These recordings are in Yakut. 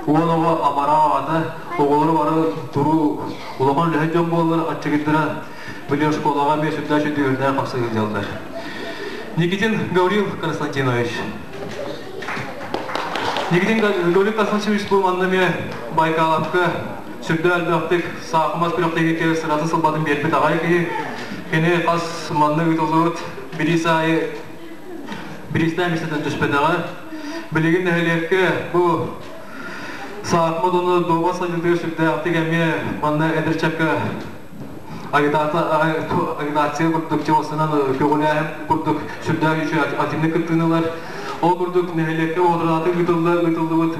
Уон оҕо амарах аҕата, оҕолоро бары туруу улахан үлэһит дьон буоллар, аччыгыйдара били оскуолаҕа эмиэ сүрдээх үтүөрдээх хапса сылдьаллар. Никитин Гаврил Константинович. Никитин Гаврил Константинович бу манна эмиэ Байкаловка сүрдээх элбэхтик саахымат күрэхтэһиитигэр сыратын сылбатын биэрбит аҕай киһи. Кини хас манна ыытыллыбыт бириис аайы бириистээн миэстэтин түспэтэҕэ. Билигин нэһилиэккэ бу саахымат уонна дуоба сайдыытыгар сүрдээхтик эмиэ манна эдэр чакка агитация курдук чугасынан көҕүлээһин курдук сүрдээх үчүгэй активнай кыттыыны ылар. Ол курдук нэһилиэккэ уотурааты ыытылла ыытыллыбыт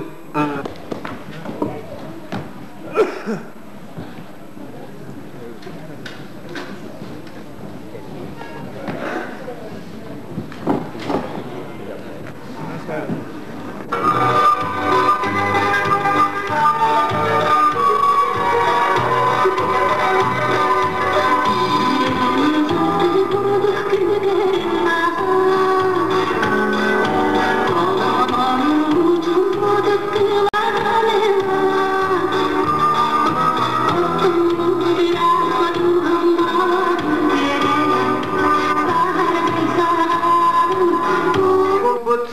Буолбут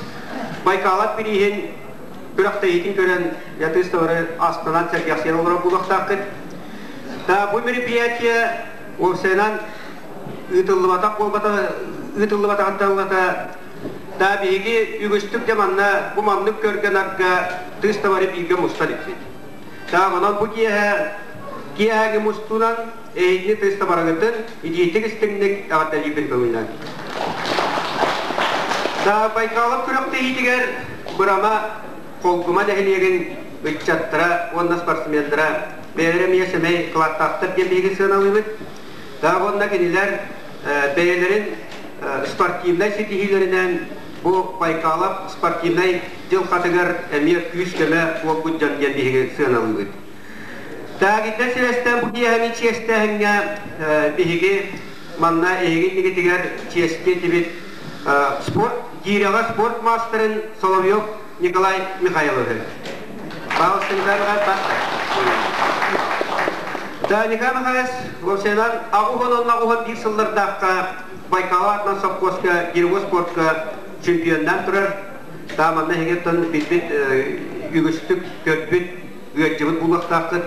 Байкалап бирииһин күрэхтэһиитин көрөн ятыыстабары астынан сэргэхсийэн олорор буолуохтааххыт. Да бу мероприятие уопсайынан ыытыллыбатах буолбата ыытыллыбатаҕыттан ылата да биһиги үгүстүк дьэ манна бу маннык көргө-нарга тыыс табары бииргэ мустар иппит. Да онон бу киэһэ киэһээги мустуунан эһигини тыыс табарыгытын итиитик истиҥник эҕэрдэлиирбин көҥүллээн. Да Байкалов күрэхтэһиитигэр Бырама Холгума нэһилиэгин ыччаттара уонна спортсменнара бэйэлэрэ эмиэ сэмэй кылааттаахтар диэн биһиги сыаналыыбыт. Да уонна кинилэр бэйэлэрин спортивнай ситиһиилэринэн бу Байкалов спортивнай дьылҕатыгар эмиэ күүс-көмө буолбут дьон диэн биһиги сыаналыыбыт. Таагитна сирэстэн бу киэһэни чиэстээһиҥҥэ биһиги манна эһиги иннигитигэр чиэски этибит спорт гиирэҕэ спорт маастарын Соловьев Николай Михайлович. Пожалуйста, Николай Михайлович, Да, Николай Михайлович, уопсайынан аҕыс уон аҕыс биир сыллардаахха Байкал аатынан сопхуоска гиревой спортка чемпионнаан турар. Да, манна эһиги билбит үгүстүк көрбүт, ыалдьыбыт буолуохтааххыт.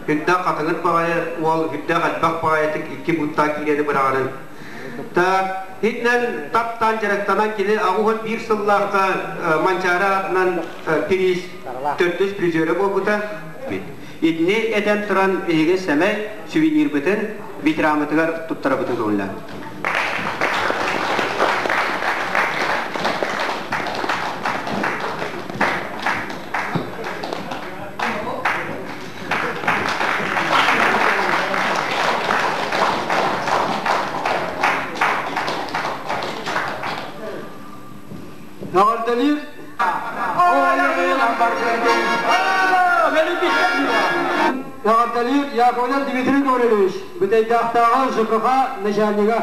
Үрдээх хатыҥыр баҕайы уол, үрдээх элбэх баҕайытык икки бууттаах киирэни быраҕарын. Так, итинэн таптаан дьарыктанан кини 81 сыллаахха Манчаары аатынан приз төрдүс призерэ буолбута. Итини этэн туран биһиги сэмэй сувенирбытын ветераммытыгар туттарабытын көҥүллээн. Эҕэрдэлиир Эҕэрдэлиир Яковлев Дмитрий Гаврильевич, Бүтэйдээхтээҕи ЖКХ начальнига.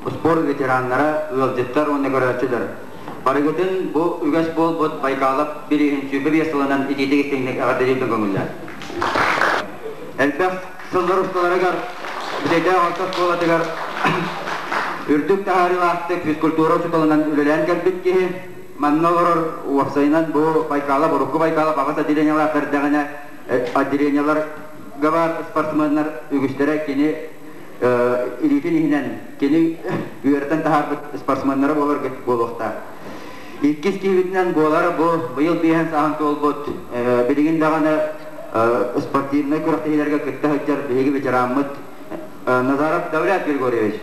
Спорт ветераннара, ыалдьыттар уонна көрөөччүлэр! Барыгытын бу үгэс буолбут Байкалов бирииһин 25 сылынан итиитик истиҥник эҕэрдэлиирбин көҥүллээн. Элбэх сыллар усталарыгар Бүтэйдээх орто оскуолатыгар үрдүк таһаарыылаахтык физкультура учууталынан үлэлээн кэлбит киһи, манна олорор уопсайынан бу Байкалов, урукку Байкалов аҕыс отделениелаах эрдэҕинэ отделениеларга баар спортсменнар үгүстэрэ кини илиитин иһинэн кини үөрэтэн таһаарбыт спортсменнара буолар буолуохтаах. Иккис киһибитинэн буолар бу быйыл биэһэн сааһын туолбут билигин даҕаны спортивнай күрэхтэһиилэргэ кытта сылдьар биһиги ветераммыт Назаров Давлят Григорьевич.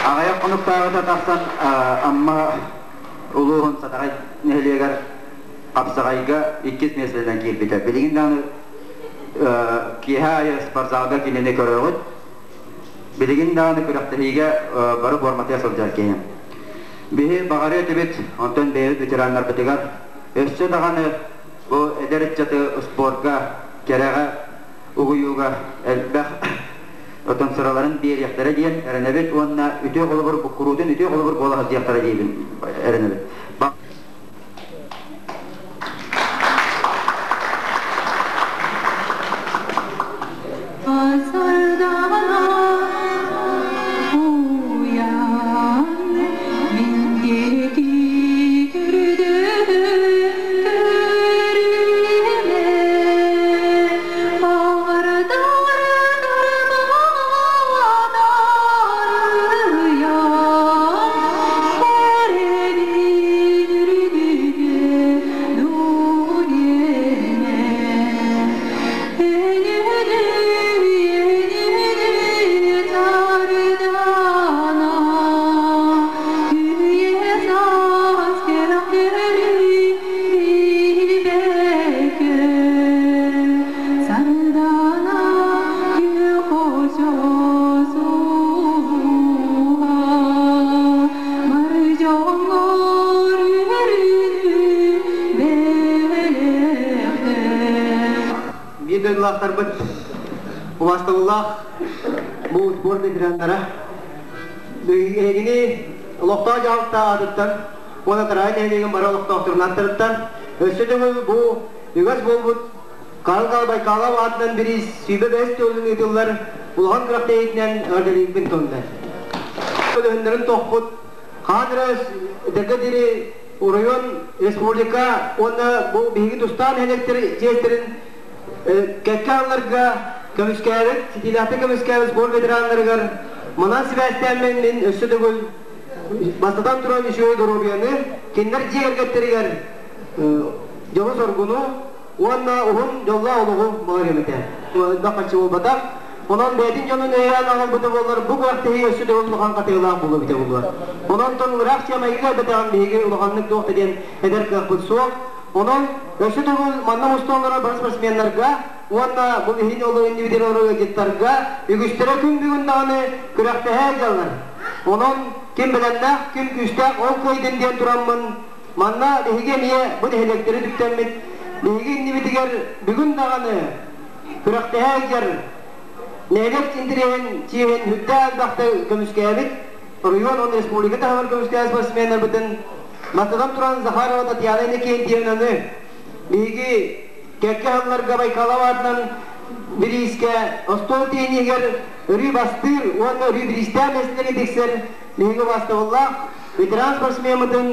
Аҕыйах хонуктааҕыта тахсан Амма улууһун Сатаҕай нэһилиэгэр Хапсаҕайга иккис миэстэнэн киирбитэ. Билигин даҕаны киэһэ аайы спортзалга кинини көрөҕүт. Билигин даҕаны күрэхтэһиигэ бары буорматыйа сылдьар киһи. Биһи баҕарыа этибит, онтон бэйэбит ветераннарбытыгар өссө даҕаны бу эдэр ыччаты спорка, кэрэҕэ угуйууга элбэх отон сыраларын биэриэхтэрэ диэн эрэнэбит уонна үтүө холобур буккуруутун үтүө холобур буола сылдьыахтара диибин эрэнэбит. Биир дойдулаахтарбыт, убаастабыллаах бу спорт ветераннара, эһигини олохтоох дьаһалта аатыттан уонна Тараай нэһилиэгин бары олохтоохторун аттарыттан өссө төгүл бу үгэс буолбут Карл Байкалов аатынан бириис 25 төгүлүн ыытыллар улахан күрэхтэһиитинэн эҕэрдэлиирбин тонна. Көлөһүннэрин тохпут хаан эрэ эдэргэ диэри оройуон, республика уонна бу биһиги тустаах нэһилиэктэр чиэстэрин кэккэ алларга көмүскээбит, ситиилээхтик көмүскээбит спорт ветераннарыгар манан сибээстээммин мин өссө төгүл бастатан туран үчүгэй доруобуйаны, кинилэр дьиэ кэргэттэригэр дьолу-соргуну уонна уһун дьоллоох олоҕу баҕарыам этэ. Элбэх харчы буолбатах. Онон бэйэтин дьонун өйөөн аҕалбыта буоллар, бу күрэхтэһии өссө да улахан хатыылаах буолуо эбитэ буолуо. Онон ыраах Чыамайга элбэтэҕин биһиги улаханнык туох да диэн этэр кыахпыт суох. Онон өссө төгүл манна мустан олорор бары спортсменнарга уонна бу биһини олор иннибитигэр олорор ыалдьыттарга үгүстэрэ күн бүгүн даҕаны күрэхтэһэ сылдьаллар. Онон ким бэлэмнээх, ким күүстээх ол кыайдын диэн тураммын манна биһиги эмиэ бу нэһилиэктэри түптэммит биһиги иннибитигэр бүгүн даҕаны күрэхтэһэ сылдьар нэһилиэк интэриэһин чиэһин үрдээх элбэхтэ көмүскээбит оройуон уонна республика таһымар көмүскээбит спортсменнарбытын бастатан туран Захарова Татьяна Иннокентьевнаны биһиги кэккэ сылларга Байкалов аатынан бириискэ остуол тиэниһигэр өрүү бастыыр уонна өрүү бириистээх миэстэлэргэ тиксэр биһиги убаастабыллаах ветеран спортсмеммытын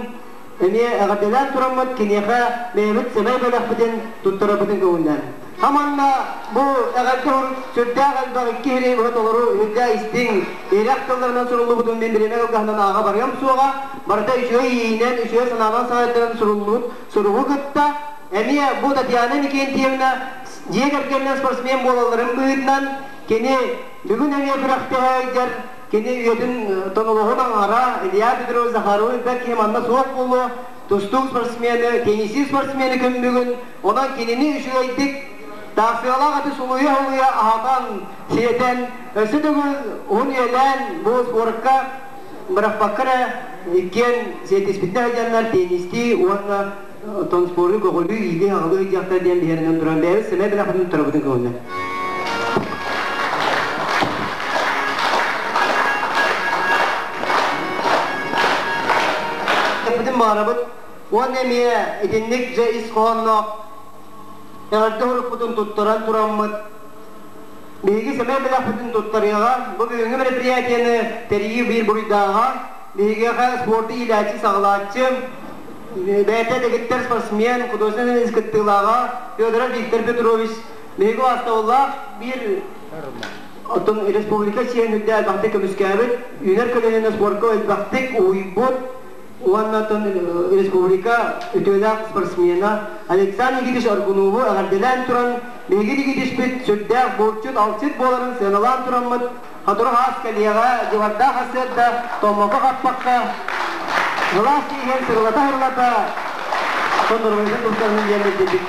эмиэ эҕэрдэлээн тураммыт киниэхэ бэйэбит сэмэй бэлэхпитин туттарарбытын көҥүллээн. Хаманна бу эҕэрдэ сүрдээх элбэх икки иһири быһа толору үрдээх истиҥ, иһирэх тылларынан суруллубутун мин бириэмэ кылгаһынан ааҕа барыам суоҕа. Барыта үчүгэй иэйиинэн, үчүгэй санаанан салайтаран суруллубут суругу кытта эмиэ бу Татьяна Никентьевна дьиэ кэргэнинэн спортсмен буолалларын быһыытынан кини бүгүн эмиэ күрэхтэһэ сылдьар. Кини үйэтин тонолоһун аҥара Илья Петрович Захаров бэрт киһи манна суох буолуо, тустуук спортсмены, теннисист спортсмены күн бүгүн, онон кинини үчүгэйдик тахсыалаах аты сулуйа-сулуйа аһатан, сиэтэн, өссө төгүл уһун үйэлээн бу спорка бырахпакка эрэ иккиэн сиэтиспитинэ сылдьаннар теннистии уонна тон спорду көҕүлүү, иилии-аҕалыы сылдьыахтар диэн биһэринэн туран бэйэбит сэмэй бэлэхпитин туттарабытын көҥүллэн. Эппитин баҕарабыт уонна эмиэ итинник дьэ ис хоһоонноох эҕэрдэ уруккутун туттаран тураммыт биһиги сэмэй бэлэхпитин туттарыаҕа. Бу бүгүҥҥү мероприятиены тэрийии биир буруйдааҕа биһигиэхэ спорду иилээччи-саҕалааччы бэйэтэ дэгиттэр спортсмен, художественный кыттыылааҕа Федоров Виктор Петрович биһиги убаастабыллаах биир оттон республика чиэһин үрдэ элбэхтик көмүскээбит, үүнэр көлүөнэни спорка элбэхтик уһуйбут уонна оттон республика үтүөлээх спортсмена Александр Никитич Аргунову эҕэрдэлээн туран, биһиги Никитичпит сүрдээх булчут, алчыт буоларын сыаналаан тураммыт, Сотору хаас кэлиэҕэ, дьыбардаах сарсыарда Томмоко хаппакка, сылаас тииһэн сырылата-сырылата, сонноругунан тустарынан диэн билбит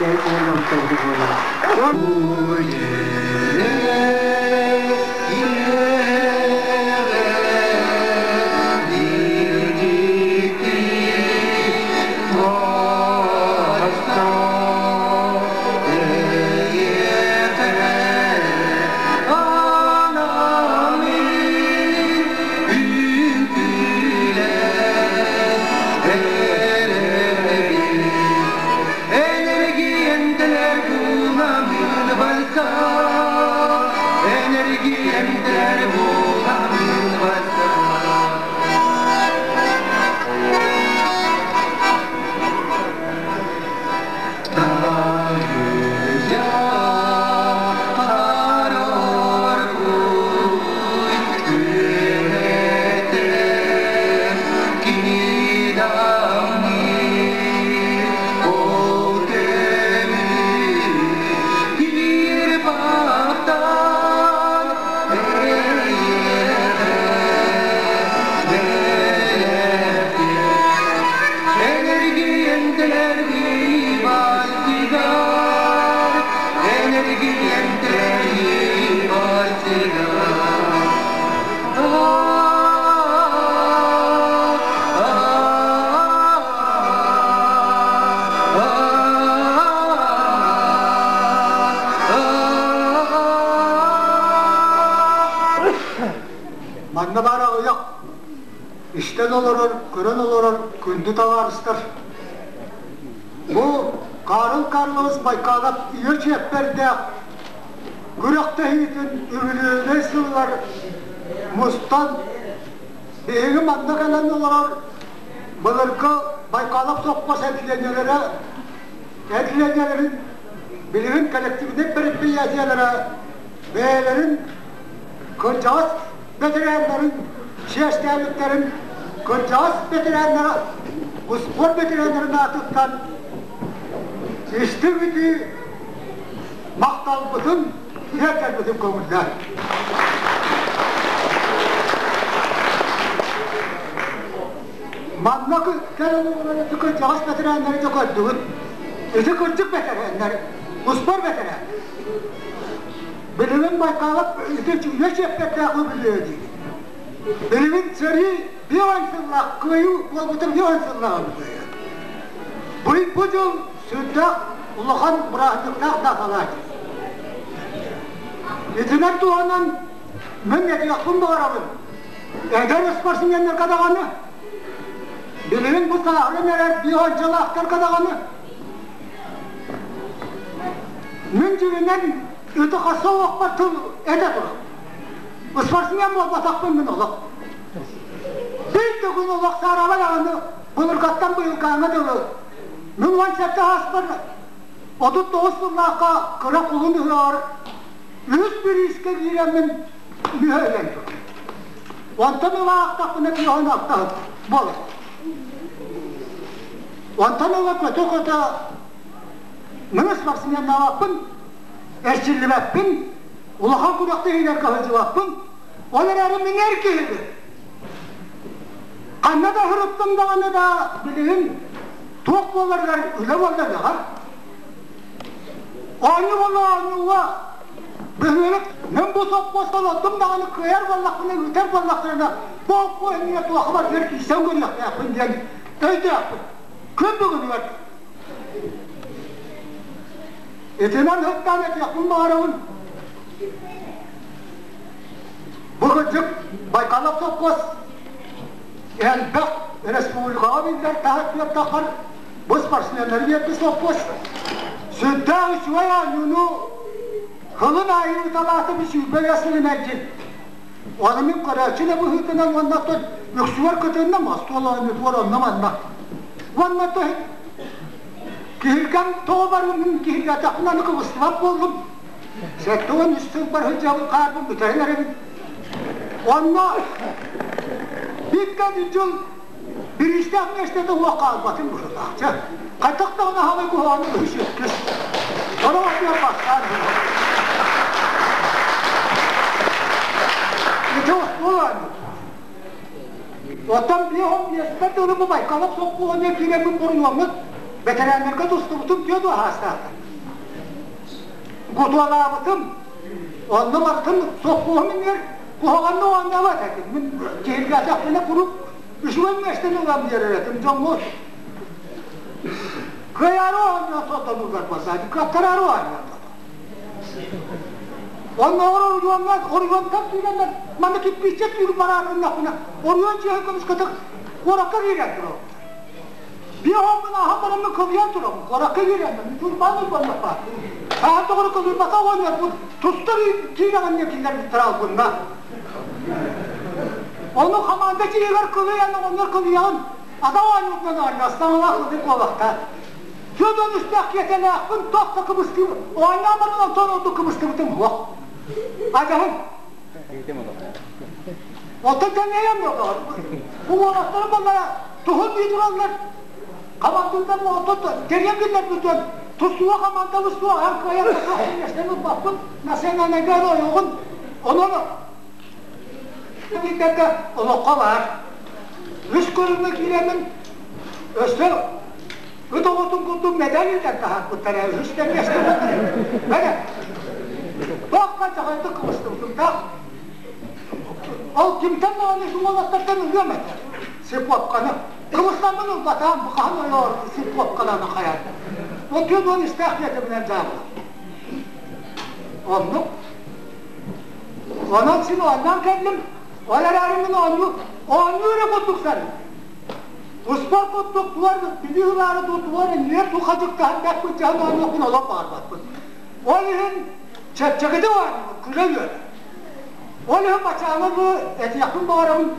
Энергиям. Манна баар аҕыйах истэн олорор, көрөн олорор күндү табаарыстар. Бу Карл Карлович Байкалов үйэ чиэппэрдээх күрэхтэһиитин үбүлүөйүнэй сылыгар мустан биһиги манна кэлэн олорор былыргы Байкалов сопхуос этилэнэлэрэ этилэнэлэрин билигин коллективнай предприятиелара бэйэлэрин кырдьаҕас бэтэрээннэрин чиэстээбиттэрин кырдьаҕас бэтэрээннэрэ успуорт бэтэрээннэрин аатыттан истиҥ итии махталбытын тиэрдэрбитин көҥүллээн. Манна кэлэн олорор ити кырдьаҕас бэтэрээннэри да көрдүгүт. Ити кырдьык бэтэрээннэр, успуор бэтэрээн. Билигин Байкалов ити үйэ чиэппэрдээх үбүлүөйэ диибит. Билигин сэрии биир сыллаах кыайыы буолбута биир сыллаах үбүлүөйэ. Бу дьыл сүрдээх улахан бырааһынньыктаах дааталаах. Итинэн туһанан мин этиэхпин баҕарабын. Эдэр спортсменнарга даҕаны, билигин бу сааһыран эрэр биир даҕаны Мин дьиҥинэн ытыхаса олохпор тыл этэ турар. Спортсмен буолбатахпын мин олох. Биир да күн олох саараабай даҕаны былыргаттан быйылгааҥҥа дылы мин 17 ааспар 39 сыллаахха кыра кулун ыһыаҕар үһүс бириискэ киирэммин мүһэ өлөн турар. Онтон ыла аахтахпына киһи алтаһыт буолар. Онтон ыла көтө-көтө мин спортсменнаабаппын, эрчиллибэппин, улахан күрэхтэһиилэргэ сылдьыбаппын, ол эрээри мин эр киһибин. Ханна да сырыттым даҕаны да билигин туох буоларыгар үлэ буолла даҕа. Оонньуу буолла оонньууга бөһүөлэк мин бу сопхуоска олордум даҕаны кыайар буоллахпына, ыытар буоллахтарына бу оппуо иннигэр туохха барытыгар киирсэн көрүөхтээхпин диэн өйдөөхпүн. Күн бүгүнүгэр итинэн сыттаан этиэхпин баҕарабын. Бу кырдьык Байкалов сопхуос элбэх республикаҕа биллэр таһыттыар таххар бу спортсменнары биэрбит сопхуос сүрдээх үчүгэй оонньууну хылын аайы ыыталаатым 25 сылын эргин. Ону мин көрөөччү да быһыытынан уонна оттон үксүгэр кытынным, остуол оонньуутугар онно-манна. Уонна то киһиргэн тоҕо барыым киһиргэтэхпин аны кыбыстыбат буоллум. 73 сылбар сылдьабын хаарбын бүтэрэн эрэбин. Онно бииртэн дьыл бириистээх миэстэтэ уох хаалбатын быһыылаах. Хайдах даҕаны аһаҕай куһаҕаны үһүс иккис. Ону атыгар бастаан Ити остуол оонньуута. Оттон биэһом биэспэр дылы бу Байкалов сопхуоһуна киирэммин буруйуоммут бэтэрээннэргэ тустубутум түө дуо аастаата. Гутуалаабытым, онно барытын сопхуоһум иннигэр куһаҕанна оонньообот этим. Мин киһиргээтэхпинэ куруук үчүгэй миэстэни ылан биэрэр этим дьоҥҥо. Кыайаары оонньоон сотонугар басаады, кыаттараары оонньоон Оннооҕор оройуоҥҥа оройуонтан киирэннэр манна кирпииччэ түүр бараары гыннахпына оройуон дьиэһин көмүскэтик куоракка киирэн турабын. Биир оһоммун ааһан бараммын кылыйан турабын, куоракка киирэммин, турбаан ылбаннахпа. Ааһан тоҕо кылыйбата оҕонньорбут туста киирэҕин диэн киллэрбиттэр албынна. Ону хамаанда дьиэгэр кылыйан оҕонньор кылыйаҕын ата оонньуутунан оонньоостаҥалаах ылыы куолахта. Федор үстээх киэтэлээхпин туох да кыбыстыы оонньоон баран онтон ордук кыбыстыбытым суох. Адьаһын. Оттон тэҥҥэйэн буоллаҕар. Бу уолаттары баллара туһун дии тураллар. Хамандыырдар оттон тэрийэн биллэрбитин тустууга хамаандабыт суох, эр кыайар да суох миэстэни ылбаппыт, национальнайга эрэ ойоҕун. Онон диирдэргэ олоххо баар. Үс көрүҥҥэ киирэммин өссө Ыт оҕотун курдук мэдээл илдьэн таһаарбыттара үһүс да миэстэ Бэрэ, туохха дьаһайдык кыбыстыбытым Ол кимтэн даҕаны уолаттартан ылыам этэ сипуопканы. Кыбыстаммын ылбатаам, бу хаһан ойоор сипуопкалаана хайаата. Ол 40 истээх диэтибинэн дьаабыла. Оннук. Онон син оонньоон кэллим. Ол эрээри мин оонньуу, оонньуу эрэ курдук саныыбын. Успуорт курдук туор билии ылаары дуу, туор иннигэр туу хадьыктаһан бэрт былдьаһан оонньуохпун олох баҕарбаппын. Ол иһин чэпчэкитик оонньуубун, күлэ-үөрэ. Ол иһин бачааҥы бу этиэхпин баҕарабын,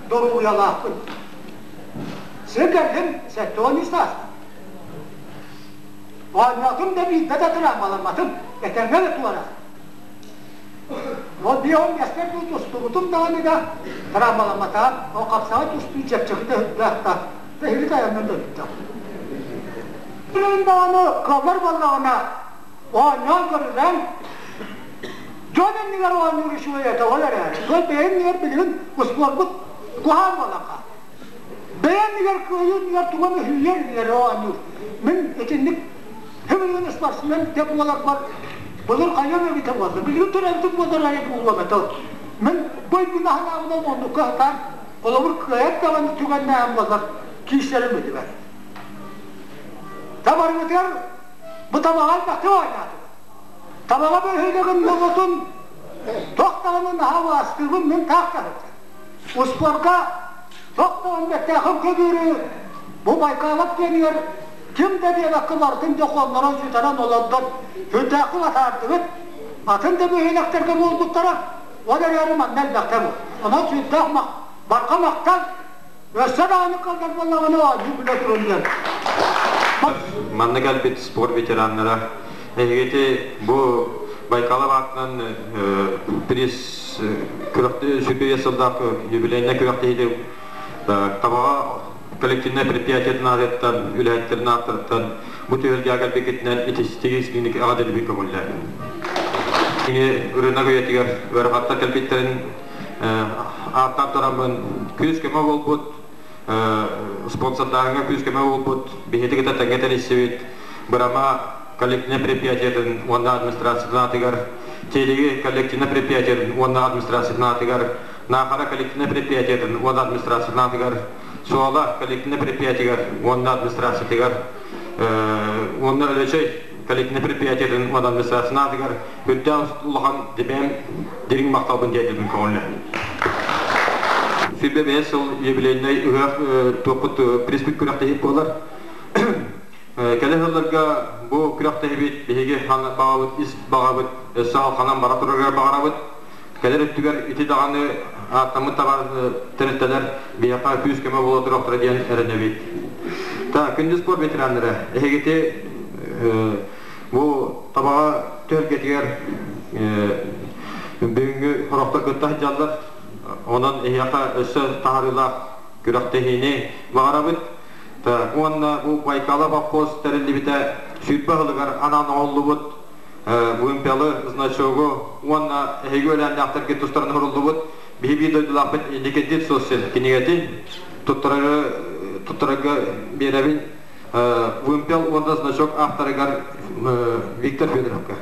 доруобуйалаахпын. Сир кэллим, 73 сааспын. Оонньоотум да биирдэ да тыраамаламматым, этэҥҥэ да туора. Ол биэһин миэстэ дуу тустубутум даҕаны да тыраамаламматаҕым, ол хапсаҕай тустуу чэпчэкитэ сүрдээх да, тэһили тайаннан да өлбүтэх. Билигин даҕаны кыаллар буоллаҕына, оонньоон көрүлэн, дьон иннигэр оонньуур үчүгэй этэ ол эрээри, ол бэйэм иннигэр билигин успуорбут куһаҕан буолан хаалла. Бэйэм иннигэр кыайыы иннигэр тугу эмэ үһүйэр иннигэр оонньуур. Мин итинник Билигин спортсмен деп буоларбар былыр хайыам эбитэ буолла. Билигин төрөөбүтүм буоллар айа буолуом этэ. Мин бойбун аһанаабынан оннукка сатаан холобур кыайар даҕаны түгэннээҕим буоллар киирсэрим этибэр. Табарыгытыгар бу табаҕа элбэхтик оонньоотум. Табаҕа бөһүөлэгин норуотун туох даҕаны наһаа убаастыыбын мин таах таһырдьа. Успуорка туох даҕаны бэртээхэй көбүөрү бу Байкалов диэнигэр Ким да диэбэккэ барытын дьокуоннарын сүтэрэн олордон сүрдээххин атаардыгыт, атын да бөһүөлэктэргэ буолбуттара, ол эрээри манна элбэхтэ буол. Онон сүрдээх барҕа махтал, өссө даҕаны кылгас буоллаҕына оонньуу күлэ турун диэн. Манна кэлбит спорт ветераннара эһигити бу Байкалов аатынан приз сүрдү сылдаах юбилейнай күрэхтэһиини табаҕа коллективнай предприятиетын аатыттан, үлэһиттэрин ааттарыттан бу түһүлгэҕэ кэлбиккитинэн итистиги аҕа дэлби көҥүллэр. Кини ырыынак үйэтигэр ыарахаттар кэлбиттэрин ааттаан тураммын күүс-көмө буолбут, спонсордааһыҥҥа күүс-көмө буолбут, биһиги кытта тэҥҥэ тэрийсибит Бырама коллективнай предприятиетын уонна администрациятын аатыгар, Телеги коллективнай предприятиетын уонна администрациятын аатыгар Наахара коллективнай предприятиетын уонна администрациятын аатыгар, Суола коллективнай предприятиегар уонна администрациятыгар уонна Өлөчөй коллективнай предприятиетын уонна администрациятын аатыгар үрдээх улахан дибэм дириҥ махталбын тиэрдибин көҥүллэ. Сүрбэ бэйэ сыл юбилейнай ыһыах туохпут приспит күрэхтэһиит буолар. Кэлэ сылларга бу күрэхтэһибит биһиги баҕабыт ис баҕабыт өссө халханан бара турарыгар баҕарабыт. Кэлэр өттүгэр ити даҕаны ааттаммыт табаар тэрилтэлэр биһиэхэ күүс-көмө буола туруохтара диэн эрэнэбит. Та күндү спорт ветераннара, эһигити бу табаҕа түһүлгэтигэр бүгүҥҥү сорохтор кытта сылдьаллар. Онон эһиэхэ өссө таһаарыылаах күрэхтэһиини баҕарабыт. Уонна бу Байкала совхоз тэриллибитэ 20 сылыгар анаан оҥоһуллубут вымпелы, значогу уонна эһиги үөлээннээхтэргит тустарынан суруллубут биһи биир дойдулаахпыт Никитин Сосин кинигэтин туттарарга биэрэбин вымпел уонна значок авторыгар Виктор Федоровка.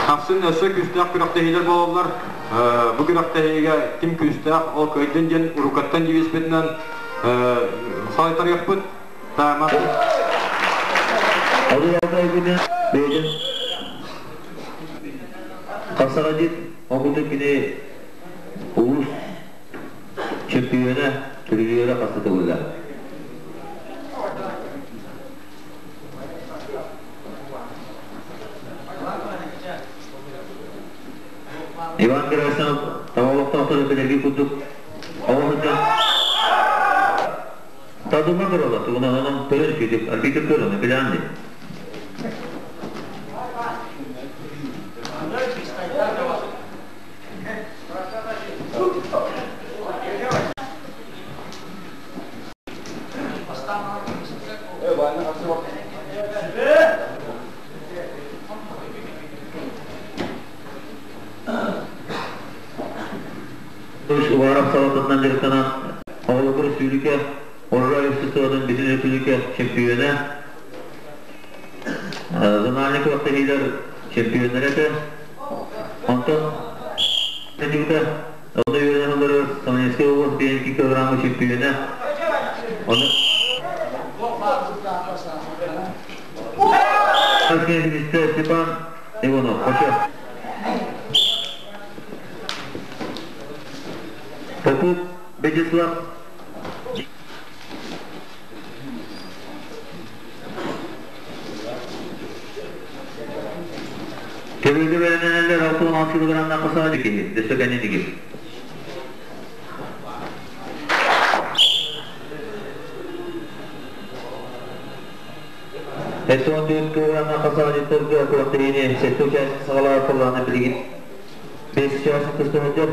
Ахсын өссө күүстээх күрэхтэһиилэр буолаллар. Бу күрэхтэһиигэ ким күүстээх, ол кыайдын диэн уруккаттан девизпитинэн салайтарыахпыт. Таама. Одулалда бэйдин Хасарадит омута кини улус чемпиона түрүлүөрэ хастытылыга. Иван Герасимов табалықтақты билерги курдук оҕо Тадыма көрөла тугунан онон көрөн күйдүк арбитр көрөҥө билээн ди. Уваров салатынан дьарыктанан оҕолорго республика Орра обществотын бүтүн республика чемпиона, зональный күрэхтэһиилэр чемпионнара этэ. Онтон онно үөрэнэн олорор Самаринскай область 52 килограмма чемпиона. Оны Степан Иванов, Хочо. Попов Вячеслав. Көбүлгө бэлэмнэнэллэр 66 килограммнан косаҕа киһи, дөссө кэннинигир. Эстон 4 килограммнан косаҕа дьиттэргэ күрэхтэһиини 7 участник саҕалаабыт буоллаҕына билигин 5 участник тустан сылдьар.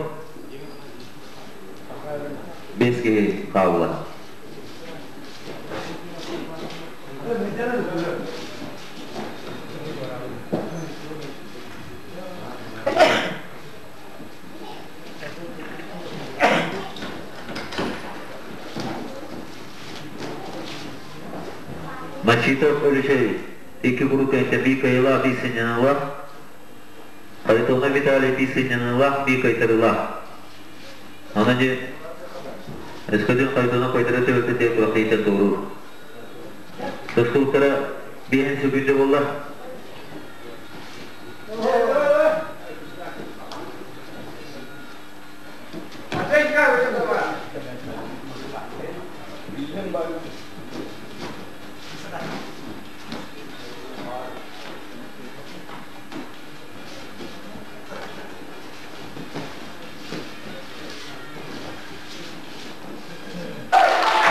5 киһи хаалла. Мачитов Өлүчэй икки куруук биир кыайыылаах, биир сынньаныылаах. Харитонов Виталий биир сынньаныылаах, биир кыайтарыылаах. Онон дьэ, өскөтүн Харитонов кыайтара төбөтө күрэхтэһииттэн туоруур. Тустууктара биэһин сөкүүндэ буолла.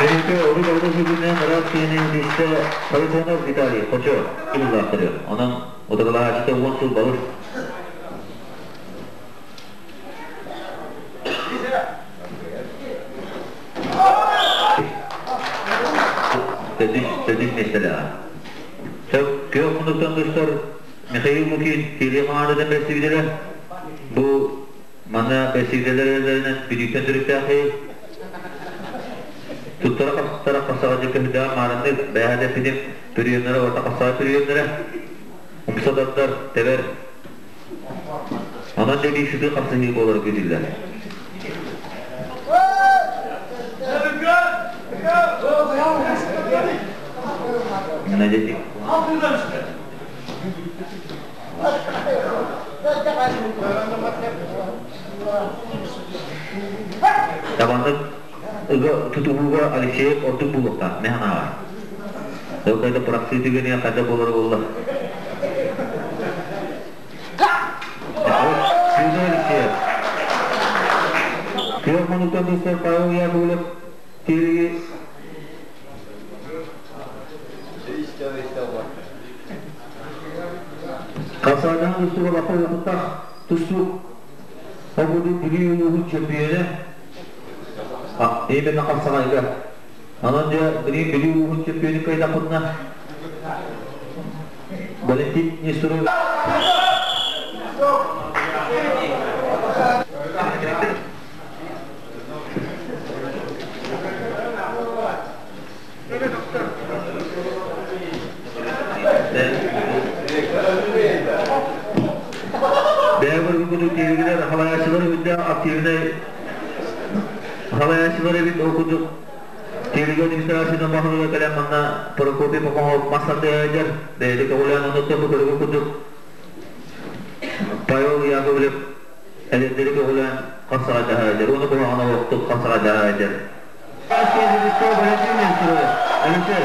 Бөрүкү орун орду сүгүнэн ыраас киһини үтүстэ Харитонов Виталий Хочо кыллаахтыры. Онон утарылаһааччыта 10 сыл балыс. Төрдүс миэстэлээх. Күөх муннуктан тустар Михаил Лукин Кирилл хамаандатын бэстибитэлэ. Бу манна бэстибитэлэр эрэллэринэн бүдүүттэн төрүттээх Туттара хапсара хапсаҕа дьэ маарыннык бэйэһэ дэппитим түрүөннэрэ уонна хапсаҕа түрүөннэрэ умса тардар тэбэр онон дьэ биир сытыы хапсыһыы буолара күүтүллэр. Мына дьэ Табаннык ыга тутуһууга Алексеев ордук булуохтаах, мен санааҕар. Ол кайда бырахсыы түгэнигэ хайда буолара буолла. Сюда Алексеев. Күөх мунуктан тустар Павел Яковлев тириги Хасаадаан тустууга лаппа уопуттаах тустуук Обуду Бүлүү улууһун чөмпүйүөнэ именно хапсаҕайга. Онон дьэ билигин Бүлүү улууһун чөмпүйүөнүн кыайдахпытына Валентин Нестеров Бэйэ курдук тиэригилэр халайааччылар үрдээх активнай халайааччылар эбит ол курдук тиэригэ администрациятын баһылыга кэлэн манна Прокопий Попов мас тардыйар бэйэтэ көҕүлээн оннуттан бу көрүгү курдук Павел Яковлев эдэрдэри көҕүлээн хапсаҕайдаһа уонна куһаҕана олохтук хапсаҕайдаһа Алексей.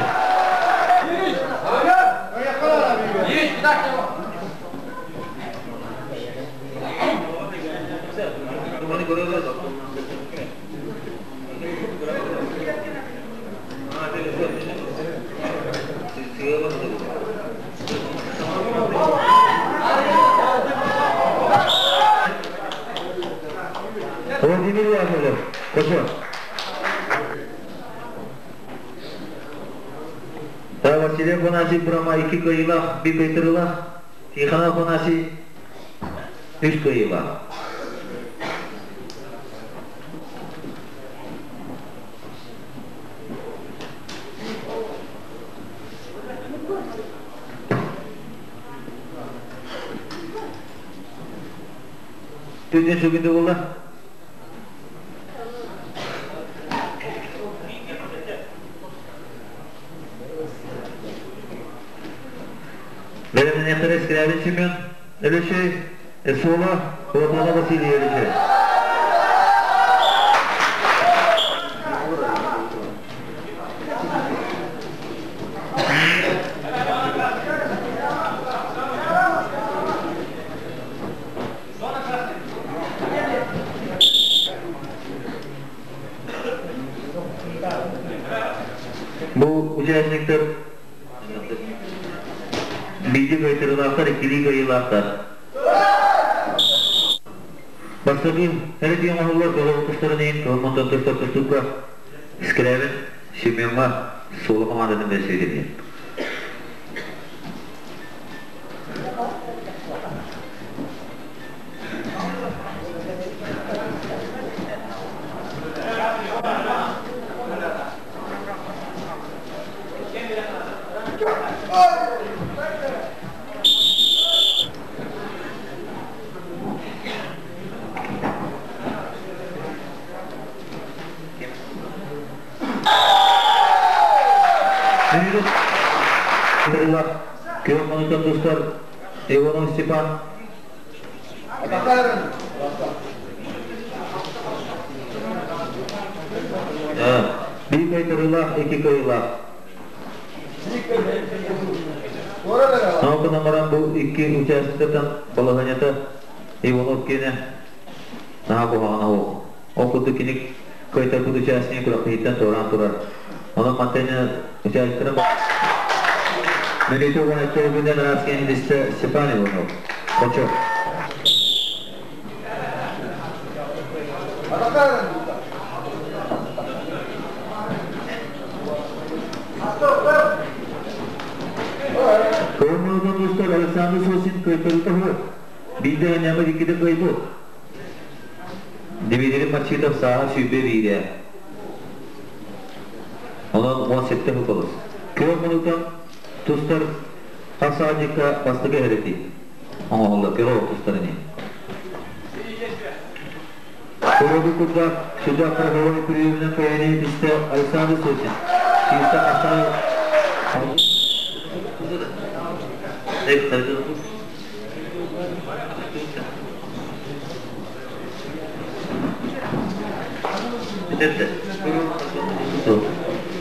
Владимир Яковлев, Кочо. Василий Афанасьев Бырама икки кыайыылаах, биир кыайтарыылаах. Тихонов Афанасий үс кыайыылаах. Түннен сүгүндү буолла. Бэлэмнэниэхтэрэ Скрябин Семен. Елешей, Эсола, Платона Василий Елешей. Бу участниктар биди кайтырылаахтар, иккилии кайылаахтар. Бастакы эрэтиэн оҥоһуллар кылы тустарын иһин кылмонтон тустар тустукка Скрябин Семенга Суола командатын бэсиэтин. Кыыл тустар Иванов Степан. Биир кайтарылаах, икки кайылаах. Науканан баран бу икки участоктан балаһанята Иванов кене наһаа куһаҕана ол. Ол курдук кини кайтарбыт участник курахтыһыттан туораан турар. Онон мантайна участоктарын Мелитов Анатольевна Раскин Степан Иванов. Бочок. Көрмөдөн достар Александр Сосин кайтарыта хо. Биде няма дикиде кайбы. Дмитрий Марчитов саха сүйбе бире. Онон 17 хукалыс. Көрмөдөн тустар Хасадика бастыгы херети. Оңолла перо тустарыни. Көрөбү курда Судя Караговой приемынан кайыны бисте Александр Сосин. Киста Астана.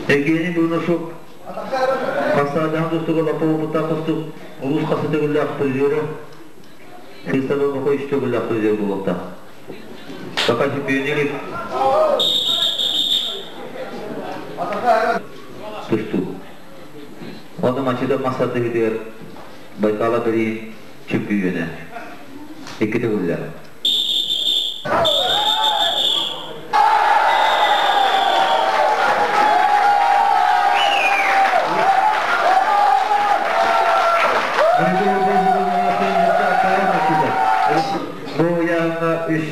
Евгений Бурнашов Хасадан достуга лапа опыта костук улус касы төгүлләк призеры Христодон Мохой төгүлләк призер булыкта. Пока чемпионелик тусту. Оны матчыда масады хидер Байкала бери чемпионы. Икки төгүлләк. Бу яңа үш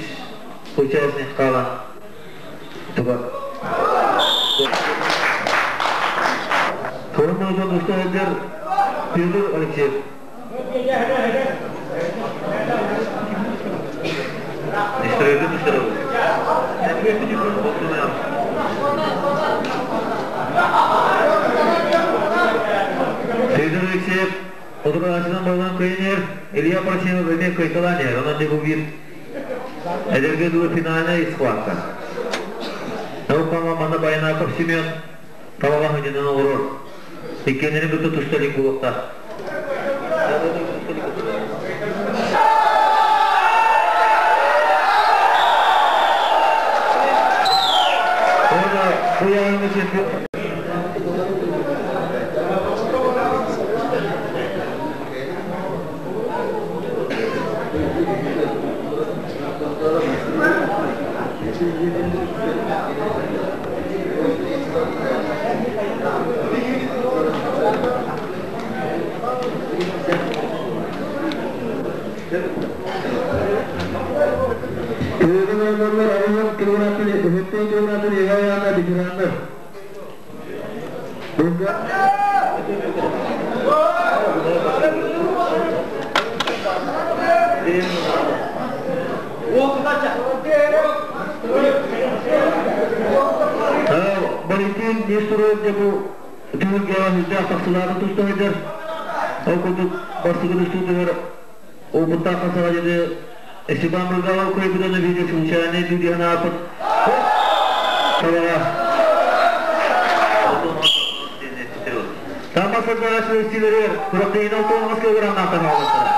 участник кала. Туга. Көрмөдөн устайдыр Петр Алексеев. Истребит истребит. Петр Алексеев Отырғашынан болған күйінер, Илья Просимов эме кайталанер, онан де бу бир Эдерге дулы финальная схватка. Наукама мана Байнаков Семен Талага хыдынан олор. Иккенini бүтү тусталик булукта. Orada bu yayını чемпион Köyden arayın kilometre, hepten kilometre yayana bitirenler. Bunda Валентин Нестеров bu түгілге hüzde taqsılarını tustaydır. Ол күндік бастығы түстүдігер Опыттаах хапсаҕайдьыты Степан Мыргалов кыайбытын видео случайный дуу анааппыт. Табаҕа. Тамма сардааччылар истиилэригэр күрэхтэһиини 60 килограммнаахтар хаалбыттара.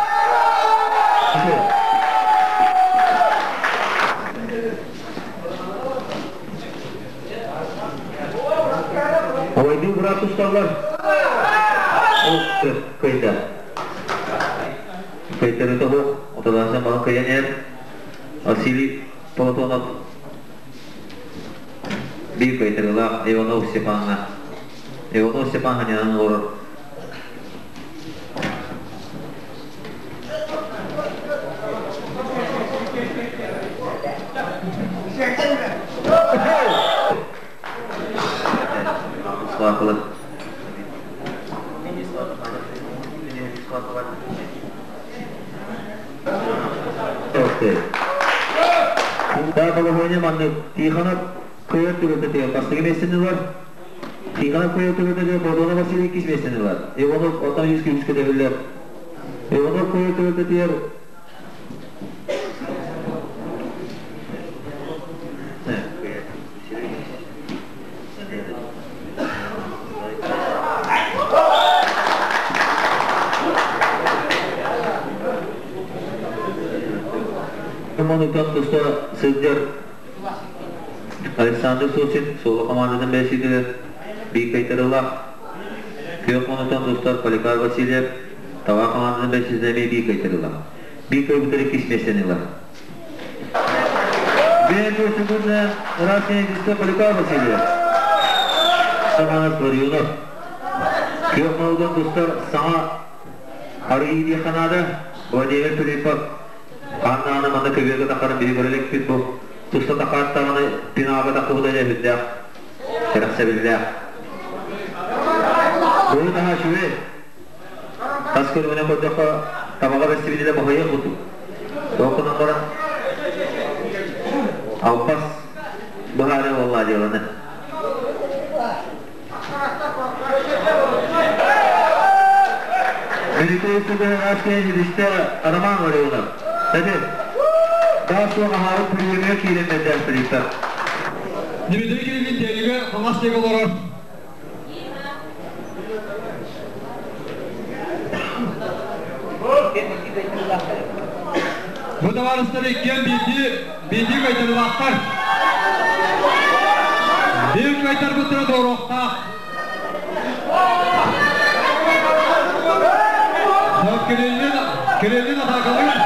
Абайдыы быраат тусталлар. Ол кыайда. Кыайтарыыта суох, оталаахсан балан кыайан иһэр Василий Платонов биир кыайтарыылаах Иванов Степаҥҥа. Иванов Степан ханьанан олорор. Слакылы. Да, балаһыанньа маннык. Тихонов кыайар түбэлтэтигэр бастакы миэстэни ылар. Тихонов кыайар түбэлтэтигэр Платонов Василий иккис миэстэни ылар. Иванов оттон үс күүскэ тэбиллэр. Иванов кыайар түбэлтэтигэр Монутан туста сылдьар Александр Сосин соло командатын бэсиитигэр биир кайтарылаах. Күөх монутан тустар Поликар Васильев Таба командатын бэсиитигэр эмиэ биир кайтарылаах. Биир кайбытар иккис миэстэни ылар. Бэйэ секундна Красная листа Поликар Васильев. Саманов Ларионов. Күөх Молдон тустар саҥа арыйыы диэххэ наада. Владимир Филиппов ханнааны манна көбүөргэ таххарын биһи көрө иликпит бу. Туста тахааттаҕына пинаага таххыбыта дьэ сүрдээх кэрэхсэбиллээх. Бу наһаа үчүгэй. Тас көрүҥүнэн көрдөххө, табаҕа бэстибитинэ баһыйыах курдук. Ол гынан баран, албас быһаарыы буолла дьыаланы. Великой Судоярская жилище Роман Ларионов. Кстати, да суох аһаабыт бүрүөмүгэр киирэн бэрдээх Филиппов. Дмитрий Кириллин тиэлигэ хаҥас диэки олорор. Бу табаарыстар иккиэн биирдии биирдии кайтарылаахтар. Биир кайтарбыттара туоруохтаах. Кириллин, Кириллин атаакалыыр.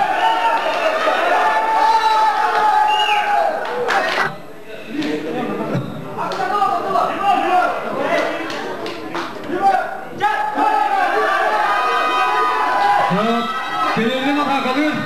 Кириллин атаакалыыр.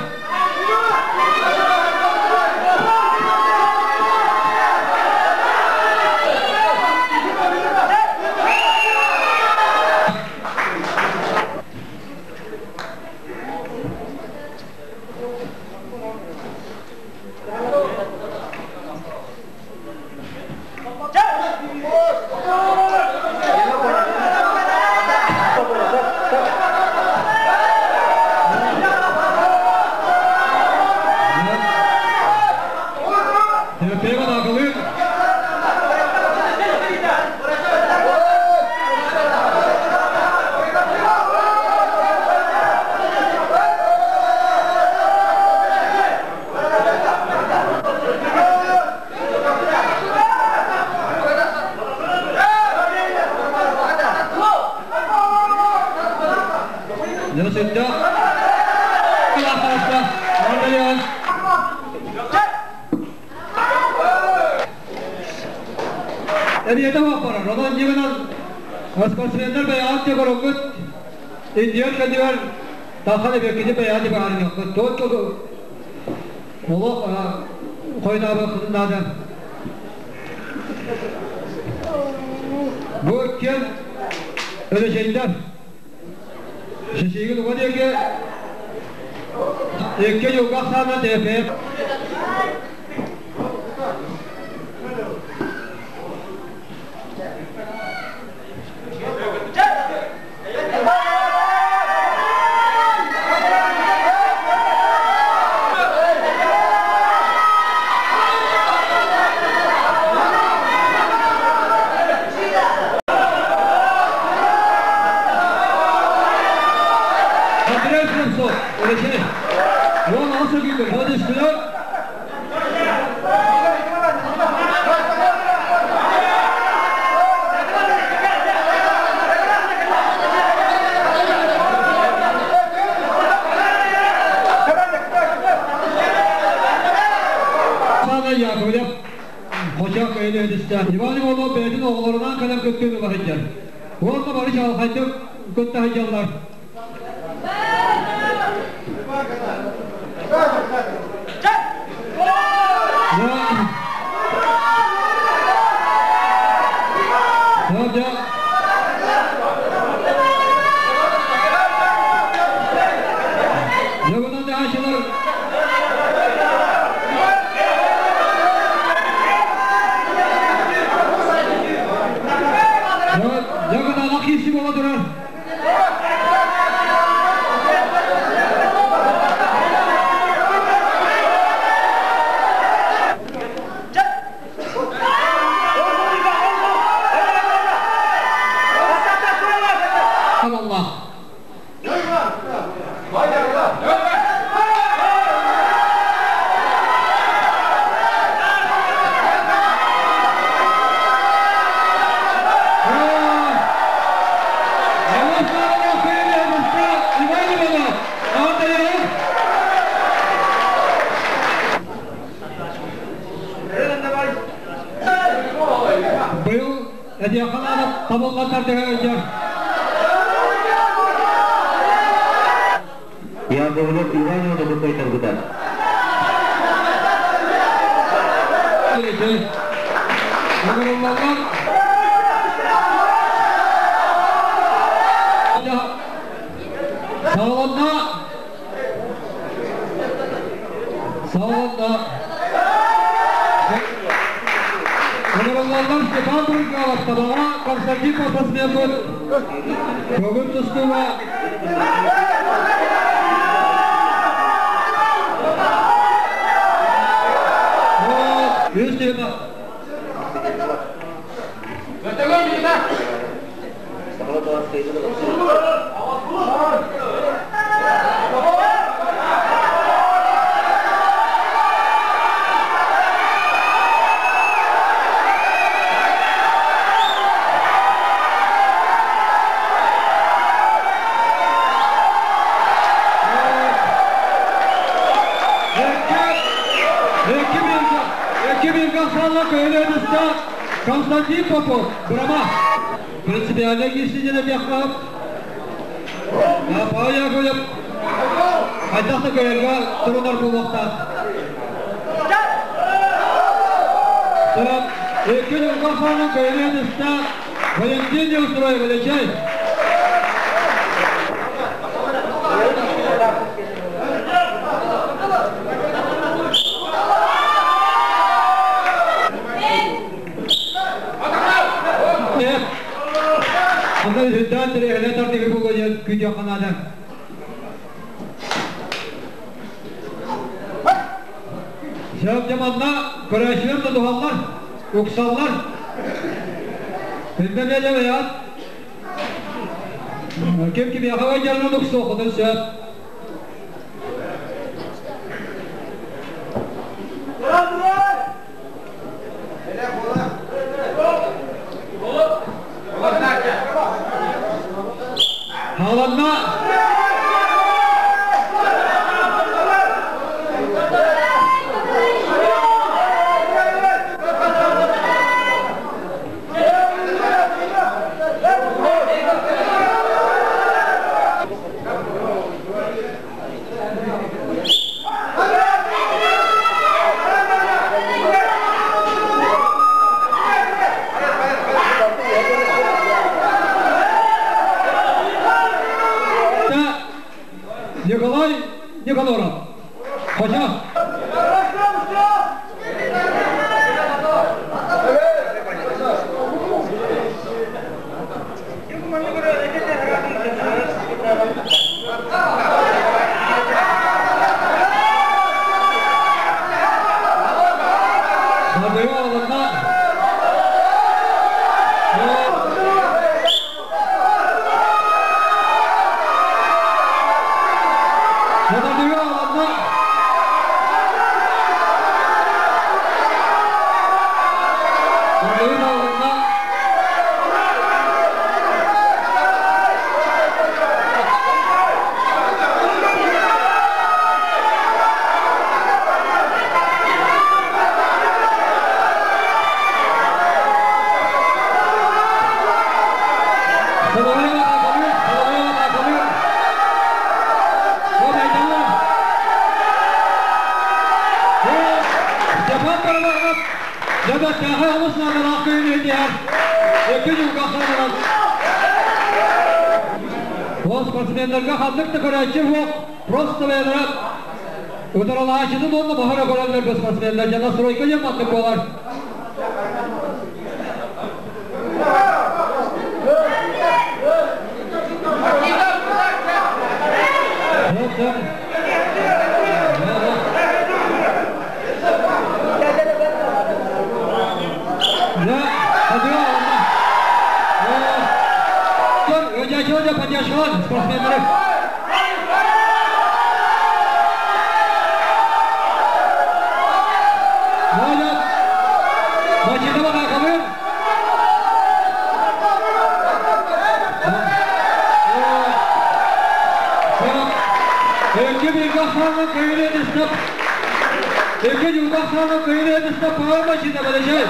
Тимофеева атаакалыыр. Дьоно сүрдээх Мандалиан. Эбиэтэ баппарар. Онон дьиҥинэн спортсменнар бэйэҕит те көрөҥҥүт Индиян кэннигэр тахан эбиэккити бэйэҕит быһаарыныаххыт. Туот олох хойутаабыаххытын наада. Бу иккиэн өлөчөйдөр. Шешигин уга диэки икки юга ахсаанынан ТП. Өлөчөй. 16 сөгүйдер. Ödeştiler. Sana Yakovlev Hoca öyle ödüştü. Иван Иванов бәйдин оғларынан калем көттүн улахыджар. Уонна бары чалхайды көттө хыджаллар. Яковлев Иван Иванов кайтарбыта. Sağlamda Sağlamda Onorullarlar Степан Брункалов табаға Константин Попасменко Бүгін тұстуға Үстіна. Константин Попов, Брама. Принципиально кисидene бияққап. Пая көйлеп. Қайдақты көйлерге тұрынар бұл уақта. Екі Нұрғасанның көйлерінде Валентин Неустроев, Алексей. Анда үһүттэн тирехле тартыгы бугуя күдө канада. Шәп жаманна көрәшләр да духаллар, уксаллар. Билмем я. Ким ким яхава жарына уксо ходан шәп. Халанна Николай Николоров. Хотя. ахсаанынан. Ол спортсменнарга ханнык да көрөөччү суох, просто бэйэлэрэ утарылааччытын уонна маһара көрөллөр бу спортсменнар дьэ настройка диэн маннык буолар. Спортсменнары. Екі жылбақсаны күйіне түсті пағар машина білешей.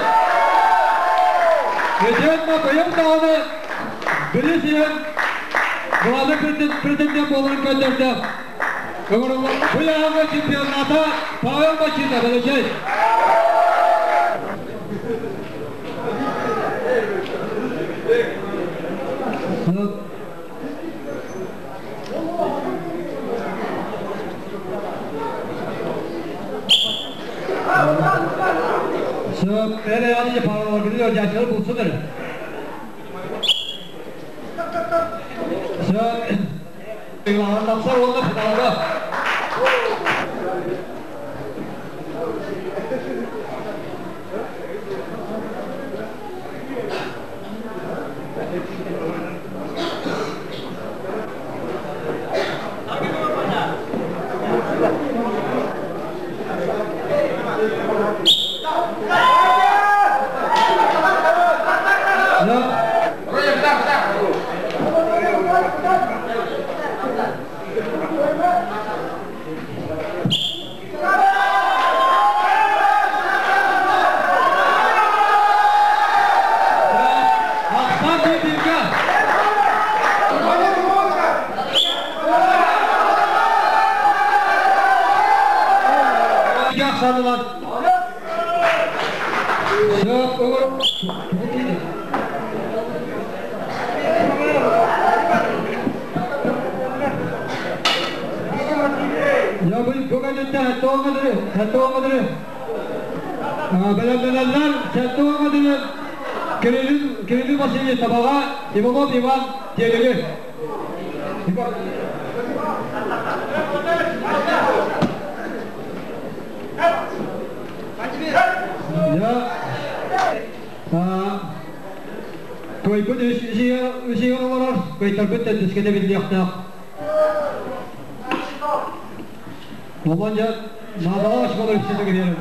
Өтен ма бұйым дағаны білесен Бұлады претендент боларын көндерді. Бұл яғы чемпионата Павел машина білешей. Бәрі аны паралар biliyor, yaşları bulsunlar. Сөп, тапсар oldu finalda. Sanılan. Söp Ya bu bugünde hatta olmadır. Belenmeler hatta olmadır. Kiril Vasili tabağa İmamov Ivan diyelim. Ya Көйбүт үсиге олорор, көйтөрбүт төскеде билдиэхтээх. Олон жа наадала ашмалар үсүнө беремин.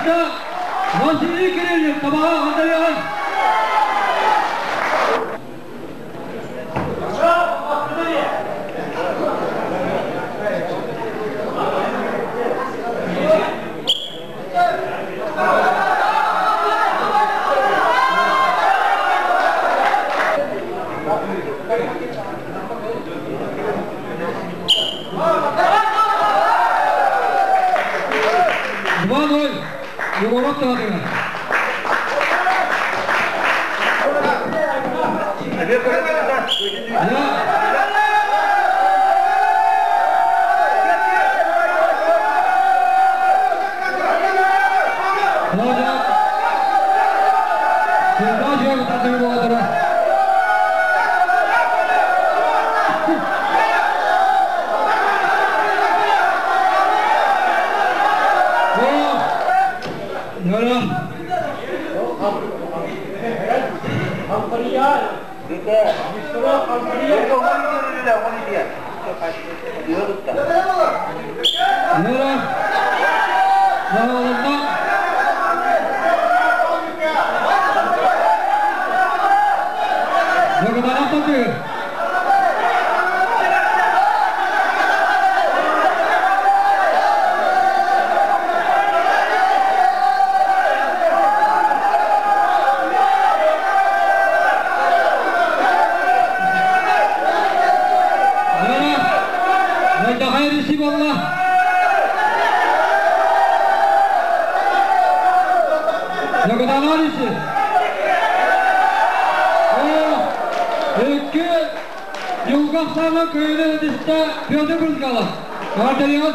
Ya Vasily Kirillin tabağa Antalya. 2-0. Егоров Тадыга. Ягоданов. Петр Брызгалов. Вартальон.